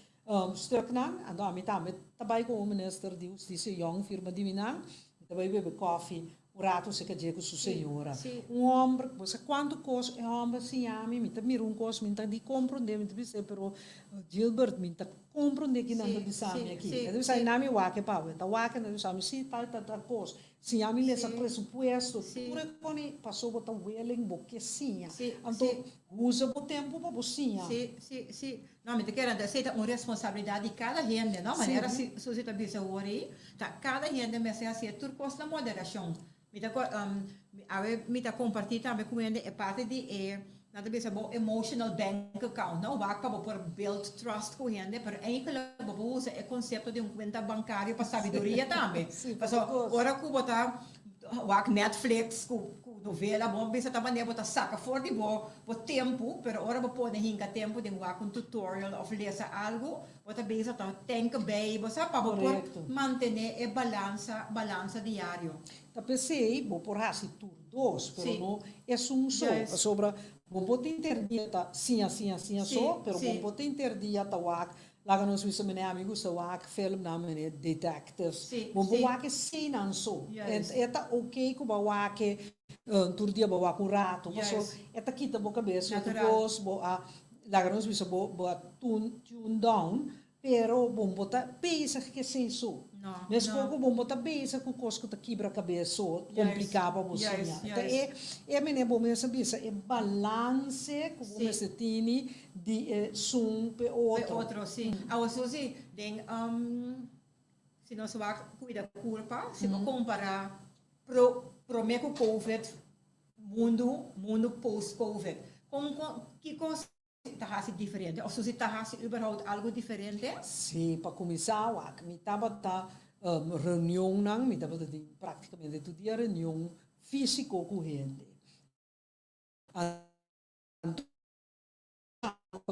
stuknan, anto ami tambe ta bai komo minister di hustisia yòn firma di mi nan, mi ta bai bebe kòfi un ratu serka dje ku su señora. Un hòmber, bo sa kuantu kos e hòmber siña mi, mi ta mira un kos mi ta di komprondé, mi ta bis'é pero Gilbert mi ta komprondé kinan ta bisa mi aki, e ta bisa mi nan mi wak e pa bo, e ta wak e ta bisa mi si tal tal tal kos. Siña mi lesa presupuesto, tur e koni paso bo ta willing, bo ke siña. Anto usa bo tempu pa bo siña. Sí, sí, sí. No, mi ta kere anto esei ta un responsabilidat di kada hende, no? Manera Susie ta bisa awor ei, ta kada hende mester hasié tur kos na moderashon. Mi ta awe mi ta kompartí tambe ku hende e parti di e, nan ta bisa bo emotional bank account, no? Wak pa bo por build trust ku hende, pero eigenlijk bo por usa e konsepto di un kuenta bankario pa sabiduria tambe. Pasobra ora ku bo ta wak Netflix ku novela, bo bisa ta manera bo ta saka for di bo bo tempu, pero ora bo pone hinka tempu den wak un tutorial òf lesa algu, bo ta bisa ta tank bij, bo sa, pa bo por mantene e balansa balansa diario. Ta p'esei bo por hasi tur dos, pero no esun so, pasobra bo por tin ter dia ta siña siña siña so, pero bo por tin ter dia ta wak, laga nos bisa mene ami gusta wak filmnan mene detectives, bo por wak eseinan so, e ta ok ku bo a wak e tur dia bo a wak un rato, pasobra e ta kita bo kabes otro kos, bo a laga nos bisa bo bo a tune down, Pero bo bo ta bezig ku esei so. Meskos ku bo bo ta bezig ku kos ku ta kibra kabes so, kompliká pa bo siña. Ta e e manera bo mester bisa e balanse ku bo mester tini di esun p'e otro. P'e otro, si. Awor Susie, den si nos wak kuida kurpa, si bo kompará promé ku covid, mundu mundu post covid, kon kon kiko ta hasi diferente of Susie ta hasi überhaupt algo diferente? Sí, pa kuminsá wak mi tabata reunionnan, mi tabata tin praktikamente tur dia reunion físiko ku hende. Anto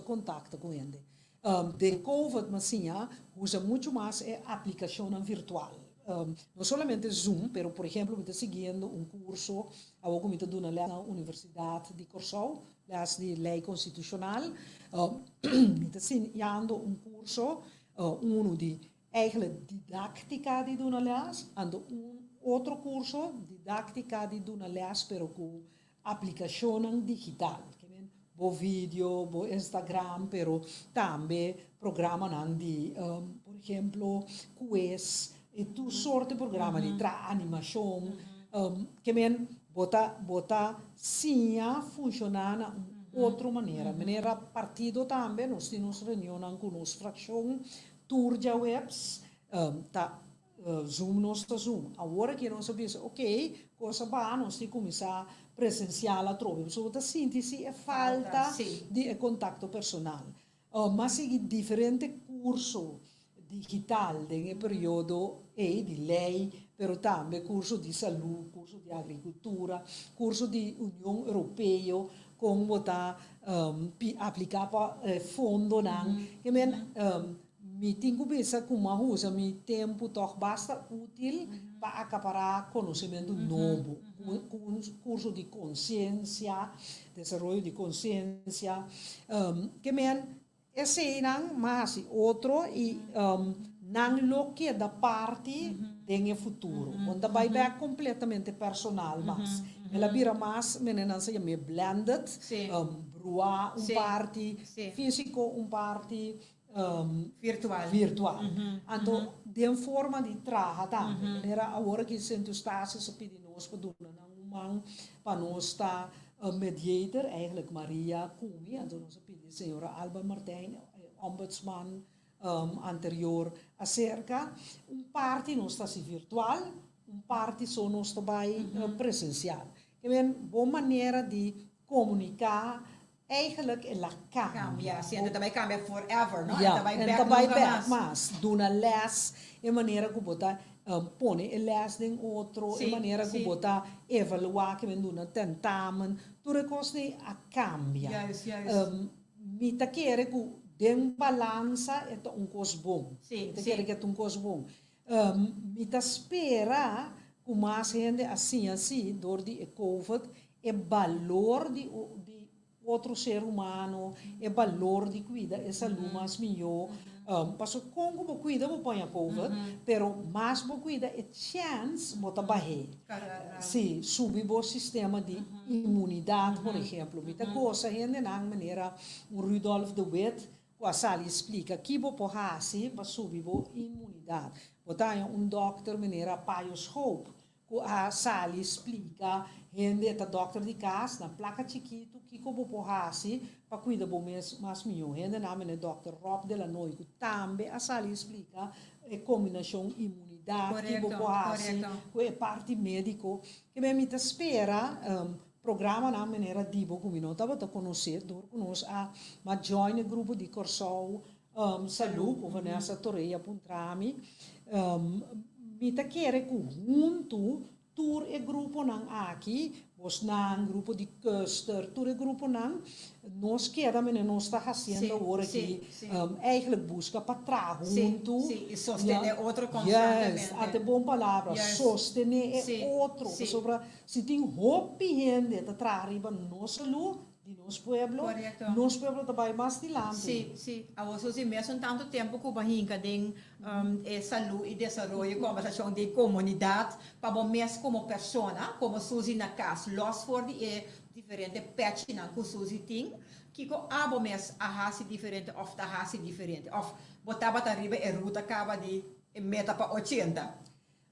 kontakto ku hende. Den covid mi a siña usa muchu mas e aplikashonnan virtual. No solamente Zoom, pero por ehemplo mi ta siguiendo un kurso awor ku mi ta duna lès na Universidat di Kòrsou, Les di ley constitucional, mi ta siñando un curso, uno di eigenlijk didactica di duna les, anto un otro curso didactica di duna les pero cu aplicacionnan digital, ke men bo video, bo Instagram, pero tambe programanan di, por ejemplo, quiz, y tur soort di programa di traha animacion, ke men Bo ta bo ta siña funshoná na un otro manera. Manera partido tambe, nos tin nos reunionnan ku nos frakshon tur djaweps, ta zoom nos ta zoom. Awor aki nos a bisa ok, kos a baha, nos tin kuminsá presensial atrobe, pasobra bo ta sinti si e falta di e kontakto personal. M'a sigui diferente kurso digital den e periodo ei di lei, pero tambe kurso di salú, kurso di agrikultura, kurso di Union Europeo, kon bo ta apliká pa fondonan. Ke men mi tin ku bisa ku m'a usa mi tempu tòg basta útil pa akapará konosementu nobo, kurso di konsiensia, desaroyo di konsiensia. Ke men eseinan m'a hasi otro i nan lo keda parti den e futuro. Bo no ta bai bek kompletamente personal mas. El a bira mas, mene nan sa yam'é blended, bruá un parti, físiko un parti. Virtual. Virtual. Anto den forma di traha tambe. Manera awor aki Sint Eustatius a pidi nos pa duna nan un man pa nos ta mediator, eigenlijk Maria ku mi, anto nos a pidi señora Alba Martijn, e ombudsman anterior aserka. Un parti nos ta hasi virtual, un parti so nos ta bai presencial. Ke men bo manera di komuniká Eigenlijk el a cambia. Cambia, si, en ta bay cambia forever, no? Ja, en ta bay bek mas. Duna les, e manera cu bo ta pone e les den otro, e manera cu bo ta evalua, ke men duna tentamen, tur e cosnan a cambia. Juist, juist. Mi ta kere cu den balansa e ta un cos bon. Mi ta kere cu e ta un cos bon. Mi ta spera cu mas hende a siña si door di e covid e balor di di otro ser humano, e balor di cuida e salud mas miyo. Pasobra con cu bo cuida bo poña covid, pero mas bo cuida e chance bo ta bah'é. Si, subi bo sistema di inmunidad por ehemplo. Mi ta gosa hendenan manera un Rudolf de Wit Ku a sali splika ki bo por hasi pa subi bo inmunidat. Bo ta haña un dòkter manera Payo Schoop ku a sali splika hende e ta dòkter di kas na plaka chikitu kiko bo por hasi pa kuida bo mes mas mihó. Hendenan manera dòkter Rob de la Noy ku tambe a sali splika e kombinashon inmunidat ki bo por hasi ku e parti médiko. Kibè mi ta spera Programanan manera di bo ku mi no tabata konosé dor ku nos a ma join e grupo di Kòrsou Salú ku Vanessa Torrey a puntra mi. Mi ta kere ku huntu tur e gruponan aki, bosnan, grupo di Custer, tur e gruponan, nos keda manera nos ta hasiendo awor aki, eigenlijk buska pa traha huntu. Sí, i sostené otro konstantemente. Juist, ate bon palabra, sostené e otro, pasobra Si tin hopi hende ta traha riba nos salú di nos pueblo, nos pueblo ta bai mas dilanti. Sí, sí. Awor Susi, mesun tantu tempu ku bo a hinka den e salú i desaroyo i kombersashon di komunidat pa bo mes komo persona, komo Susi na kas, lòs for di e diferente pèchinan ku Susi tin, kiko abo mes a hasi diferente òf ta hasi diferente? Òf bo tabata riba e ruta kaba di e meta pa 80?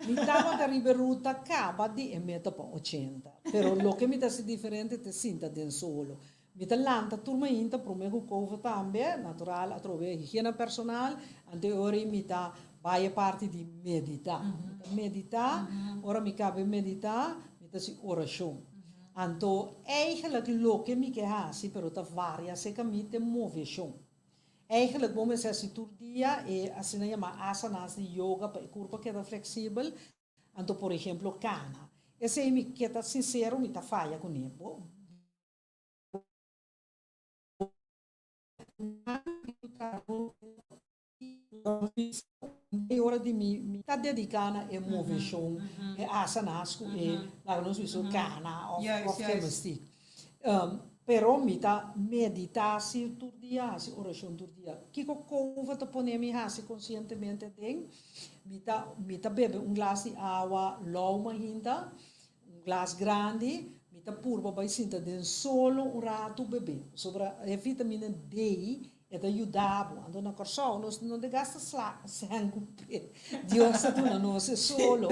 Mi tabata riba e ruta caba di e meta pa 80, pero loke mi ta haci diferente ta sinta den solo. Mi ta lanta tur mainta prome cu covid tambe, natural atrobe higiena personal, anto e ora ei mi ta bay e parti di medita. Mi ta medita, ora mi caba e medita, mi ta haci oracion. Anto eigenlijk loke mi ke haci, pero ta varia acerca mi, ta e movecion. Eigenlijk bo mester hasi tur dia e asina yama asanas di yoga pa e kurpa keda fleksibel, anto por ehemplo kana. Esei mi ke ta sinsero mi ta faya kuné. Bo E ora di mi mi ta dediká na e moveshon, e asanas ku e laga nos bisa kana òf òf gimnastiek. Pero mi ta meditá si tur dia, hasi orashon tur dia. Kiko Covid ta pone mi hasi konsientemente aden? Mi ta mi ta bebe un glas di awa lou mainta, un glas grandi, mi ta purba bai sinta den solo un ratu bebe. Pasobra e vitamina D E ta yuda bo. Anto na Kòrsou nos no ta gasta sèn ku p'e. Dios ta duna nos e solo.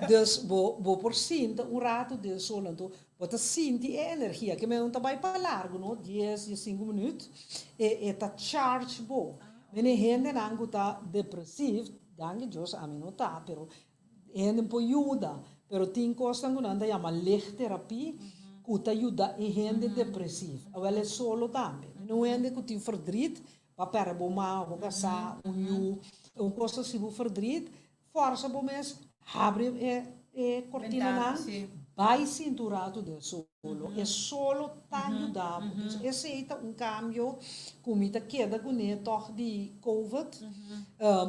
Dus bo bo por sinta un ratu den solo. Anto bo ta sinti e energia. Ke men no ta bai pa largu no, dies, diesinku minüt. E e ta charge bo. Mene hendenan ku ta depresiv, danki Dios ami no ta, pero Hende por yuda, pero tin kosnan ku nan ta yama lichttherapie ku ta yuda e hende depresiv. Awel e solo tambe. Mi un hende ku tin verdriet, bo a pèrdè bo mama, bo kasá, un yu, un kos asi bo verdriet, fòrsa bo mes habri e e kortinanan, bai sinti un ratu den solo. E solo ta yuda bo. Dus esei ta un kambio ku mi ta keda kuné tòg di covid.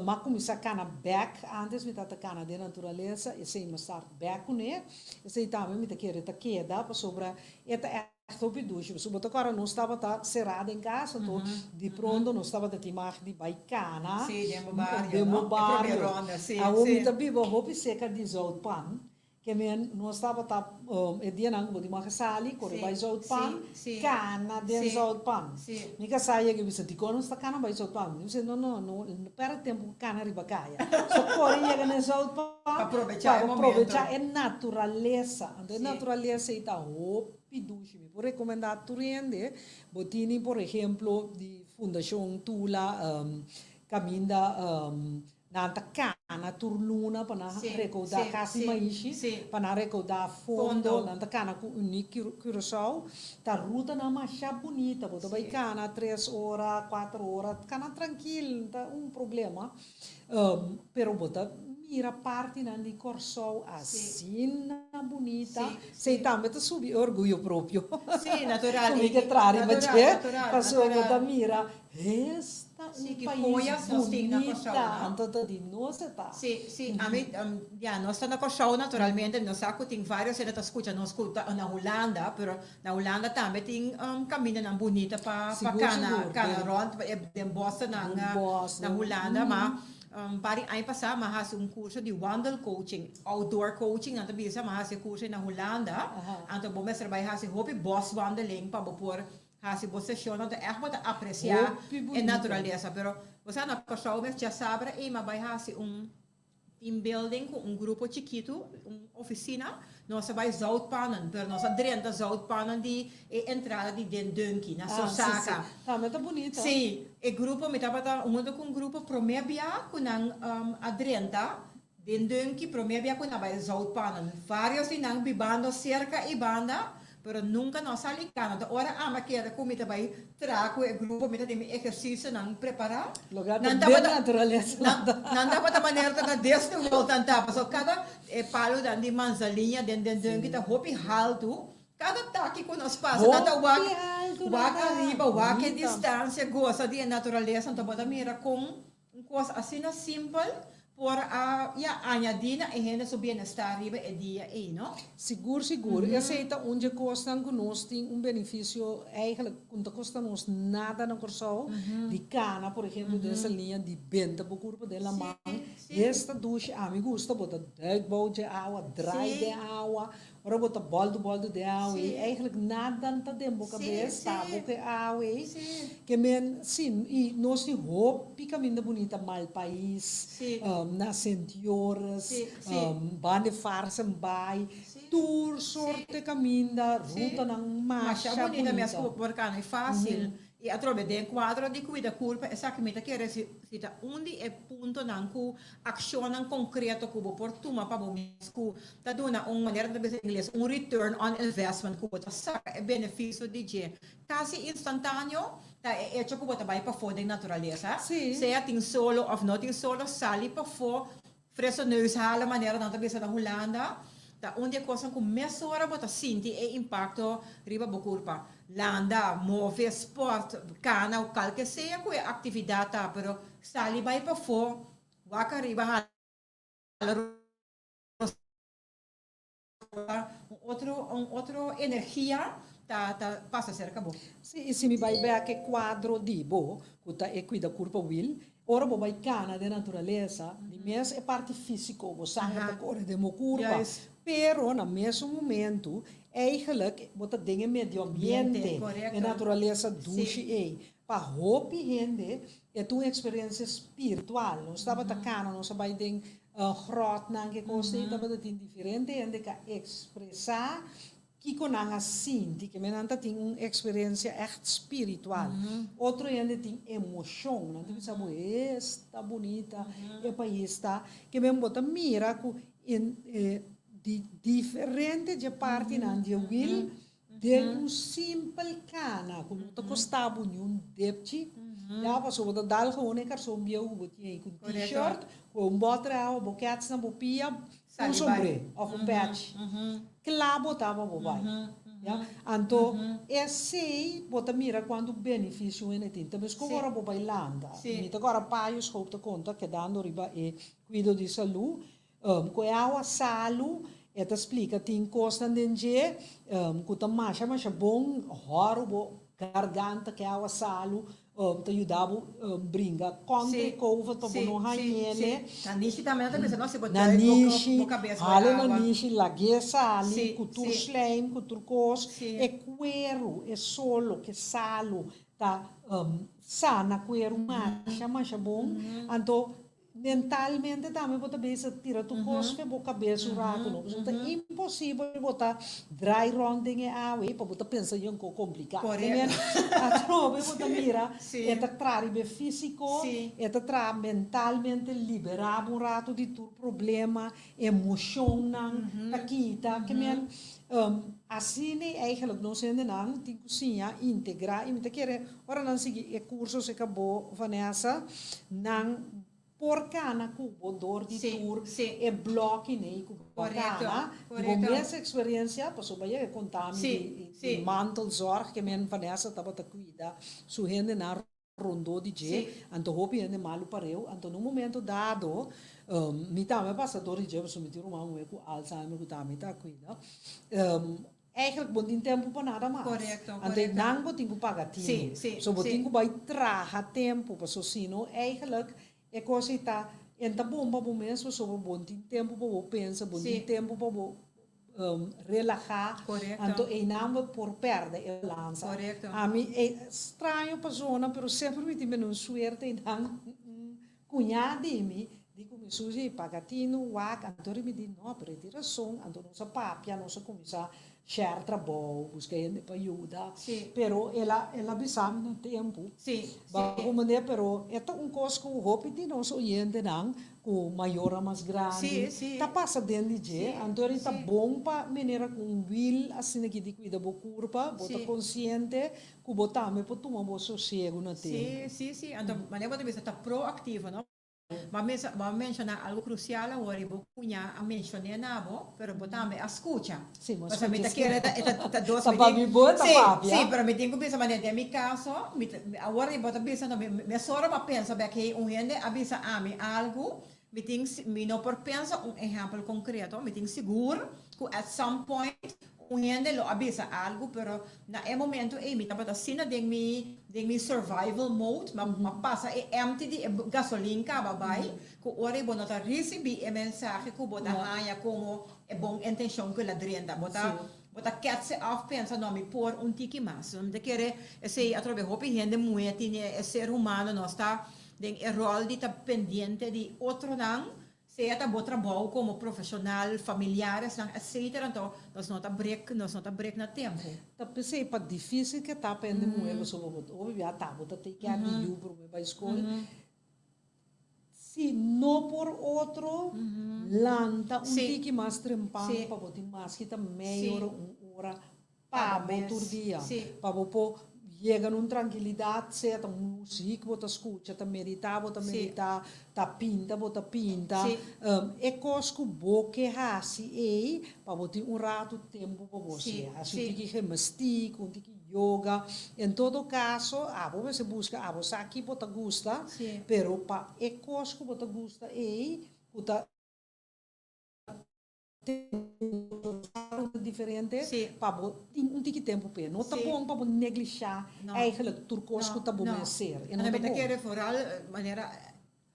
M'a kuminsá kana bèk, ántes mi tabata kana den naturalesa, esei m'a start bèk kuné. Esei tambe mi ta kere ta keda pasobra e ta ègt hopi dushi. Pasobra bo ta kòrda nos tabata será den kas, anto di pronto nos tabata tin mag di bai kana Sí, den bo bario, den bo no? E promé bario. ronda, sí, Awor mi sí. ta biba hopi serka di Zoutpan. Ke men nos tabata e dianan ku bo tin mag sali, kore bai Zoutpan, kana den Zoutpan. Mi kasá yega i bisa, Dikon nos ta kana bai Zoutpan? Mi bisa, No, no, no pèrdè tempu ku kana riba kaya. Nos ta kore yega na e Zoutpan pa probechá e naturalesa. Anto e naturalesa ei ta hopi dushi. Mi por rekomendá tur hende, bo tini por ehemplo di Fundashon Tula kaminda Nan ta kana tur luna pa nan rekoudá kasi maishi, pa nan rekoudá fondo. Nan ta kana ku Uniek Curaçao. Ta rutanan masha bunita. Bo ta bai kana tres ora, kuater ora, kana trankil, no ta un problema. Pero bo ta mira partinan di Kòrsou asina bunita. Esei tambe ta subi e orguyo propio. Ku mi ke traha riba dje, pasobra bo ta mira Esta Sí, un ki pais joyas nos tin na Kòrsou, bunita, no? anto ta di nos e ta. Sí, sí, ami, ya, nos ta na Kòrsou naturalmente, nos sa ku tin vários hende ta skucha nos ku ta na Hulanda, pero na Hulanda tambe tin kamindanan bunita pa pa Sigur, kana, sigur, kana den rònt den bòsnan den na bòs, na den, Hulanda, ma un par di aña pasá mi a hasi un kurso di wandelcoaching, outdoor coaching nan ta bisa, mi a hasi e kurso ei na Hulanda, anto bo mester bai hasi hopi bòswandeling pa bo por Hasi bo sesionnan ta ègt bo ta apresiá Hopi e bunita. naturalesa. Pero bo sa na Kòrsou mes djasabra ei m'a bai hasi un team building ku un grupo chikitu, un ofisina. Nos a bai Zoutpannen, pero nos a drenta Zoutpannen di e entrada di Den Dunki na Ah, sí, sí. Sosaka. Tambe ta bunita. Sí, e grupo mi tabata huntu ku un grupo promé bia ku nan a drenta Den Dunki promé bia ku nan bai Zoutpannen. Vários di nan bibando serka i banda, pero nunka no a sali kana. Ta ora ami a kere ku mi ta bai traha ku e grupo, mi ta tin mi ehersisionan prepará. Logra ta Nan den tabata naturalesa nan nan ta. Nan tabata manera ta na desnivel nan ta, pasobra kada e palunan di manzaliña den Den Dunki ta hopi haltu. Kada taki ku nos pasa nan ta wak Hopi haltu nan wak ta, ariba, wak e bunita. distansia, gosa di e naturalesa. Anto bo ta mira kon Un kos asina simpel por a ya añadí na e hende su bienestar riba e dia ei, no? Sigur, sigur. Esei ta un dje kosnan ku nos tin un benefisio eigenlijk ku no ta kosta nos nada na Kòrsou, di kana por ehempel den esa liña di benta bo kurpa den laman. Esta dushi ami gusta, bo ta duik bou dje awa, drai den awa, Ora bo ta bòldu bòldu den awe ei, eigenlijk nada no ta den bo kabes, ta bo ku e awe ei. Ke men, si, i nos tin hopi kaminda bunita, Malpais, na Sint Joris, banda e Farsenbaai, tur sorte kaminda, rutanan Masha masha bunita mes bunita. ku por kana, e fásil. I atrobe den kuadro di kuida kurpa esaki mi ta kere si si ta un di e puntonan ku akshonnan konkreto ku bo por tuma pa bo mes ku ta duna un manera ta bisa ingles un return on investment ku bo ta saka e benefisio di dje kasi instantaneo ta e echo ku bo ta bai pafó den naturalesa sea tin solo òf no tin solo sali pafó Frisse neus hala manera nan ta bisa na Hulanda, ta un di e kosnan ku mesora bo ta sinti e impakto riba bo kurpa. Landa, move, sport, kana o kalke sea ku e aktividat ta, pero sali bai pafó, wak ariba hala Un otro, un otro energia ta, ta pasa cerca bo. Sí, i si mi bai bek e kuadro di bo, ku ta e kuida kurpa wil, ora bo bai kana den naturalesa, di mes e parti físiko, bo sanger ta kore den bo kurpa, pero na mesun momentu, eigenlijk bo ta den e medio ambiente, e naturalesa dushi ei. Pa hopi hende e ta un eksperensia spiritual. Nos tabata kana, nos a bai den grotnan, ke kos ei, tabata tin diferente hende ku a ekspresá kiko nan a sinti, ke men nan ta tin un eksperensia ègt spiritual. Otro hende tin emoshon, nan ta bisa bo esta bunita e pais ta, ke men bo ta mira ku di diferente dje partinan dje wil Den un simpel kana ku no ta kosta bo niun depchi, ya pasobra bo ta dal gewoon e karson bieu ku bo tin ei ku un t-shirt, ku un bòter awa, bo kèts na bo pia, un sombré òf un pèchi. Kla bo ta pa bo bai. Ya, anto esei bo ta mira kuantu benefisio hende tin. Ta meskos ora bo bai landa. Mi ta kòrda Payo Schoop ta konta kedando riba e kuido di salú, Ku e awa salu, e ta splika tin kosnan den dje ku ta masha masha bon hòru bo garganta ku e awa salu. Ta yuda bo bringa kontra e covid pa bo no hañ'ele. Nanishi tambe nan ta bisa no si bo Nanishi, bo kabes bo hale awa. Nanishi, lag'é sali ku tur slijm, ku tur kos. E kueru, e solo, ke salu ta sana kueru masha masha bon. Anto Mentalmente tambe bo ta bisa tira tur kos fe bo kabes un rato no pasobra ta imposibel bo ta draai rond den e awa ei pa bo ta pensa yen ko kompliká. Atrobe bo ta mira e ta traha riba e físiko, e ta traha mentalmente liberá bo un rato di tur problema, emoshonnan ta kita. Ke men asina eigenlijk nos hendenan tin ku siña integrá i mi ta kere Ora nan sigui e curso seca bo, Vanessa, nan por cana cu bo door di tur e blokinan cu bo a cana, di bo mes experiencia, pasobra bo a yega conta mi di mantelzorg, ke men Vanessa tabata cuida su hendenan rondó di dje, anto hopi hende malu pareu, anto na un momento dado, mi tambe a pasa door di dje, pasobra mi tin ruman muhé cu Alzheimer cu tambe ta cuida. Eigenlijk bo no tin tempu pa nada mas. Korekto, Anto korekto. nan bo tin ku paga tinu. Sí, sí, So bo sí. tin ku bai traha tempu paso sino eigenlijk e kos ei ta en ta bon pa bo mes pasobra bo no tin tempu pa bo pensa, bo no tin Sí. tempu pa bo relaha. Korekto. Anto einan bo por pèrdè e balansa. Korekto. Ami e straño persona pero semper mi tin bini un suerte einan Cuñá di mi di cu mi sushi paga tinu wak anto ri mi di no pero e tin rason anto nos a papia nos a cuminsa share trabou busca hende pa yuda pero el a el a bisa mi na tempo ba cu manera pero e ta un cos cu hopi di nos oyentenan cu mayornan mas grandi ta pasa den di dje anto ri ta bon pa manera cu un wil asina ki di cuida bo curpa bo ta consciente Ku bo tambe por tuma bo sosiegu na tempu. Sí, sí, sí. Anto, manera bo ta bisa ta proactivo, no? Bo a mesa, bo a menshoná algu krusial awor i bo kuñá a menshoné na bo, pero bo tambe a skucha. Sí, bo a Pasobra mi skucha ta kere ta, e ta, ta dos, Ta mi pa tin, mi bo ta sí, papia. sí, pero mi tin ku bisa manera den mi kaso, mi ta, awor i bo ta bisa, no, mi, mesora bo a pensa bek, hey, un hende a bisa ami algu, mi tin, mi no por pensa un ehèmpel konkreto, mi tin sigur ku at some point Un hende lo a bisa algu, pero na e momento ei mi tabata asina den mi den mi survival mode, mi a pasa e empty di e gasolin kaba bai, ku ora ei bo no ta risibí e mensahe ku bo ta haña komo e bon intenshon ku el a drenta. Bo ta bo ta ketse òf pensa, no, mi por un tiki mas. Mi ta kere esei atrobe hopi hende muhé tine e ser humano nos ta den e ròl di ta pendiente di otronan. Sea ta bo trabou komo profeshonal, familiaresnan, etcetera, anto nos no ta brek, nos no ta brek na tempu. Ta p'esei pa difísil ke ta pa hende muhé pasobra bo ta hopi bia ta bo ta take care di yu promé bai skol. Si no por otro, lanta un tiki mas trempan pa bo tin maske ta mei ora, un ora pa bo tur dia, pa bo por yega na un trankilidat, sea ta un muzik bo ta skucha, ta meditá bo ta meditá, ta pinta bo ta pinta, e kos ku bo ke hasi ei pa bo tin un ratu tempu pa bo hasié, hasi un tiki gimnastiek, un tiki yoga, en todo kaso abo mester buska, abo sa ki bo ta gusta, pero pa e kos ku bo ta gusta ei ku ta. Diferente pa bo tin un tiki tempu p'e. No ta bon pa bo neglishá eigenlijk tur kos ku ta bo mester. E no ta Mi ta bon. kere vooral manera,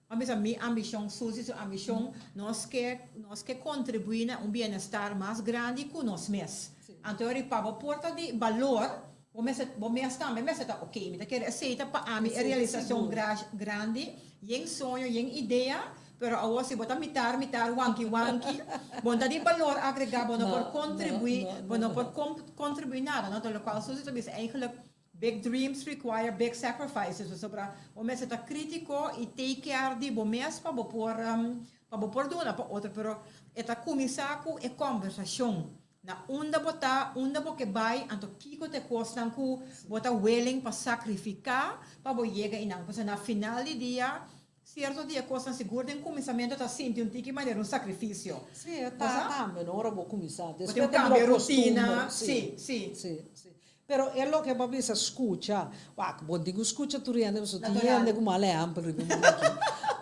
a bisa mi ambishon, Susie su ambishon, nos ke nos ke kontribuí na un bienestar mas grandi ku nos mes. Anto ori pa bo por ta di balor, bo mester bo mes tambe mester ta oké. Mi ta kere esei ta pa ami e realisashon grandi, yen soño, yen idea. Pero awor si bo ta mitar mitar wanki wanki, bo no ta di balor agrega, bo no por contribui, bo no por contribui nada, no? Lo cual Susie ta bisa eigenlijk big dreams require big sacrifices, pasobra bo mester ta critico y take care di bo mes pa bo por pa bo por duna pa otro, pero e ta cuminsa cu e conversacion, na unda bo ta, unda bo ke bay, anto kico ta e cosnan cu bo ta willing pa sacrifica pa bo yega eynan, pasobra na final di dia Cierto di e cosnan sigur den cuminsamentu ta sinti un tiki manera un sacrificio. Sí, e ta tambe no ora bo cuminsa. Bo tin Despues un ta cambia bira rutina. costumber. Sí, sí. Sí, sí. Pero e loke bo a bisa scucha, wak, bo tin cu scucha tur hende pasobra tin Natural. hende cu mal ehempel riba e mundo aki.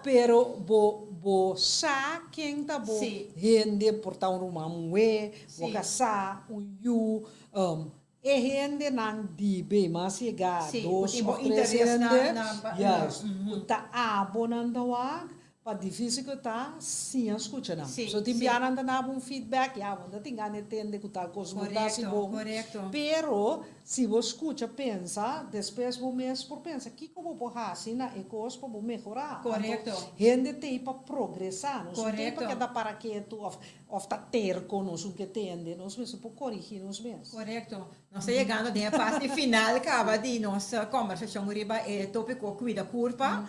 Pero bo bo sa ken ta bo hende, por ta un ruman muhe, bo casá, un yu, um. E hendenan di be mas yega Sí, ku dos tin bo of tres interes na hende, na na juist, ku ta abo nan ta wak, pa difícil ku ta, siña skucha nan. Sí, So tin sí. bia nan ta daba un feedback, ya bo no ta tin gana e tende ku tal kos no ta hasi Korekto, bon. korekto. Pero si bo skucha pensa, despues bo mes por pensa kiko bo por hasi na e kos pa bo mehorá. Anto Korekto. hende t'ei pa progresá, nos no t'ei pa Korekto. keda para ketu òf Of ta terco nos un ke tende, nos mester por corigi nos mes. Correcto. Nos ta yegando den e parti final caba di nos conversacion riba e topico cuida curpa.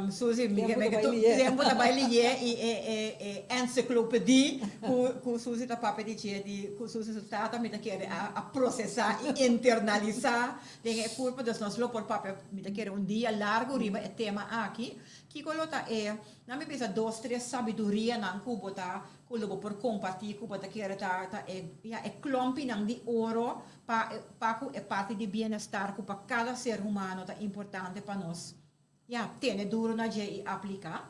Suzy, mi Tempo ta bai lié. Tempo ta bai lié y e e e encyclopedie cu cu Suzy ta papia di dje di cu Suzy su tata mi ta kere a a procesa y internalisa den e curpa. Dus nos lo por papia mi ta kere un dia largo riba e tema aki. Kiko lo ta e Nan mi bisa dos tres sabidurianan ku bo ta ku lo bo por kompartí ku bo ta kere ta ta e ya e klòmpinan di oro pa pa ku e parti di bienestar ku pa kada ser humano ta importante pa nos ya tene duro na dje i apliká.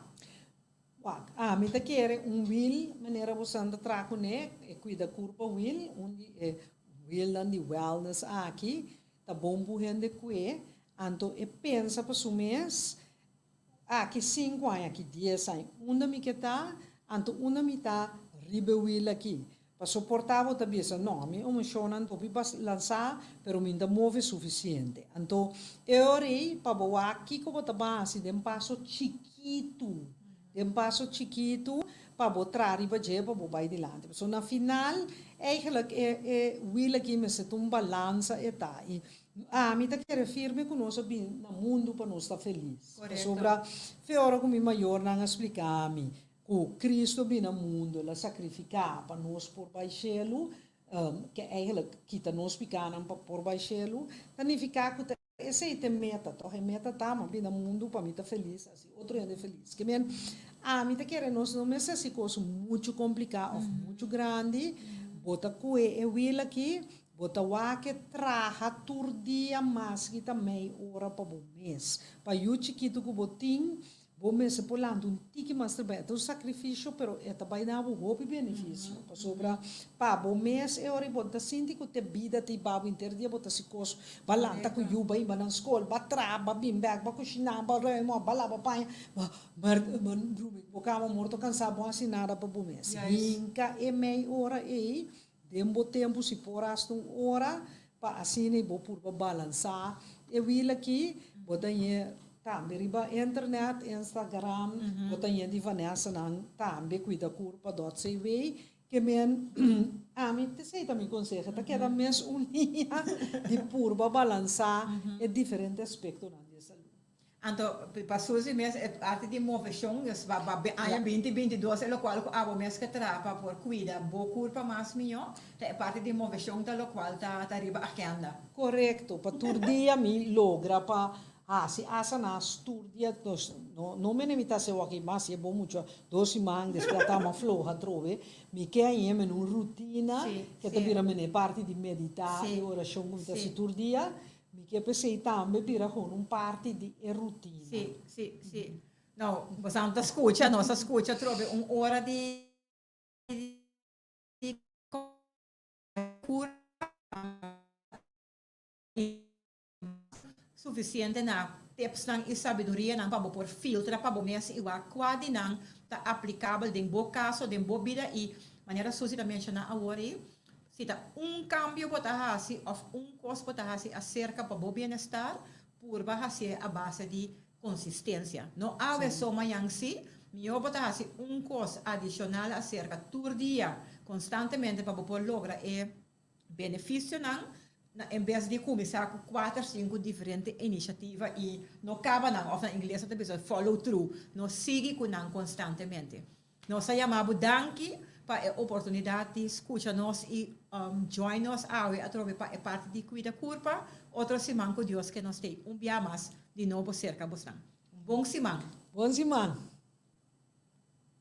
Wak, ami ta kere un wil manera bo san ta traha kuné, e kuida kurpa wil, un di e wilnan di wellness aki ta bon ku hende kue, anto e pensa pa su mes Aki sinku aña, aki dies aña, unda mi ke ta, anto unda mi ta riba e wil aki. Pa soportá bo ta bisa, no, mi emoshonnan hopi balansá, pero mi no ta move sufisiente. Anto e ora ei pa bo wak kiko bo ta ban hasi den paso chikitu, den paso chikitu pa bo traha riba dje pa bo bai dilanti. Pasobra na final, eigenlijk e e wil aki mester ta un balansa e ta. I Ami ta kere firme ku nos a bin na mundu pa nos ta felis. Pasobra fe ora ku mi mayornan a splika mi ku Kristu a bin na mundu, el a sakrifiká pa nos por bai shelu, ke eigenlijk kita nos pikanan pa por bai shelu, ta nifiká ku ta esei ta e meta, tòg? E meta ta, mi a bin na mundu pa mi ta felis, hasi otro hende felis. Ke men, ami ta kere nos no mester hasi kos muchu kompliká òf muchu grandi. Bo ta kue e wil aki, Bo ta wak e traha tur dia maski ta mei ora pa bo mes. Pa yu chikitu ku bo tin, bo mester por lanta un tiki mas trabou. E ta un sakrifisio, pero e ta bai na bo hopi benefisio. Pasobra pa bo mes e ora ei bo ta sinti ku te bida ta hiba bo henter dia bo ta hasi kos. Ba lanta ku yu, ba hiba nan skol, ba traha, ba bin bèk, ba kushiná, ba ruim òp, ba laba paña, ba drumi ku bo kama morto kansá, bo hasi nada pa bo mes. Hinka e mei ora ei Den bo tempu si por hasta un ora pa asina bo purba balansá e wil aki. Bo ta ñe tambe riba internet, Instagram, bo ta ñe di Vanessa nan tambe cuidacurpa dot cw. Ke men ami t'esei ta mi konseho, ta keda mes un liña di purba balansá e diferente aspektonan di e salú. Anto pa Suzy mes e parti di moveshon dus pa pa aña binti binti dos e lokual ku abo mes ke traha pa por kuida bo kurpa mas mihó ta e parti di moveshon ta lokual ta ta riba agenda. Korekto, pa tur dia mi logra pa hasi asanas tur dia dus no no mene mi ta hasi awor mas e bo mucho dos siman despues a tama floha atrobe mi ke hañ'e mene un rutina ke ta bira mene parti di medita i orashon ku mi ta hasi tur dia. Mi ke p'esei tambe bira gewoon un parti di e rutina. Sí, sí, sí. No, bosan ta skucha, nos a skucha atrobe un ora di di kura sufisiente na tipsnan i sabidurianan pa bo por filtra pa bo mes i wak kua di nan ta aplikabel den bo kaso, den bo bida i manera Susie ta menshoná awor ei, Si ta un kambio bo ta hasi òf un kos bo ta hasi aserka pa bo bienestar, purba hasié a base di konsistensia. No awe so mañan sí, mihó bo ta hasi un kos adishonal aserka tur dia konstantemente pa bo por logra e benefisionan na en bes di kuminsá ku kuater sinku diferente inisiativa i no kaba nan òf na ingles nan ta bisa follow through, no sigui ku nan konstantemente. Nos a yama bo danki pa e oportunidat di skucha nos i join nos awe atrobe pa e parti di Kuida Kurpa. Otro siman ku Dios ke nos tei un bia mas di nobo serka bosnan. Un bon siman! Bon siman!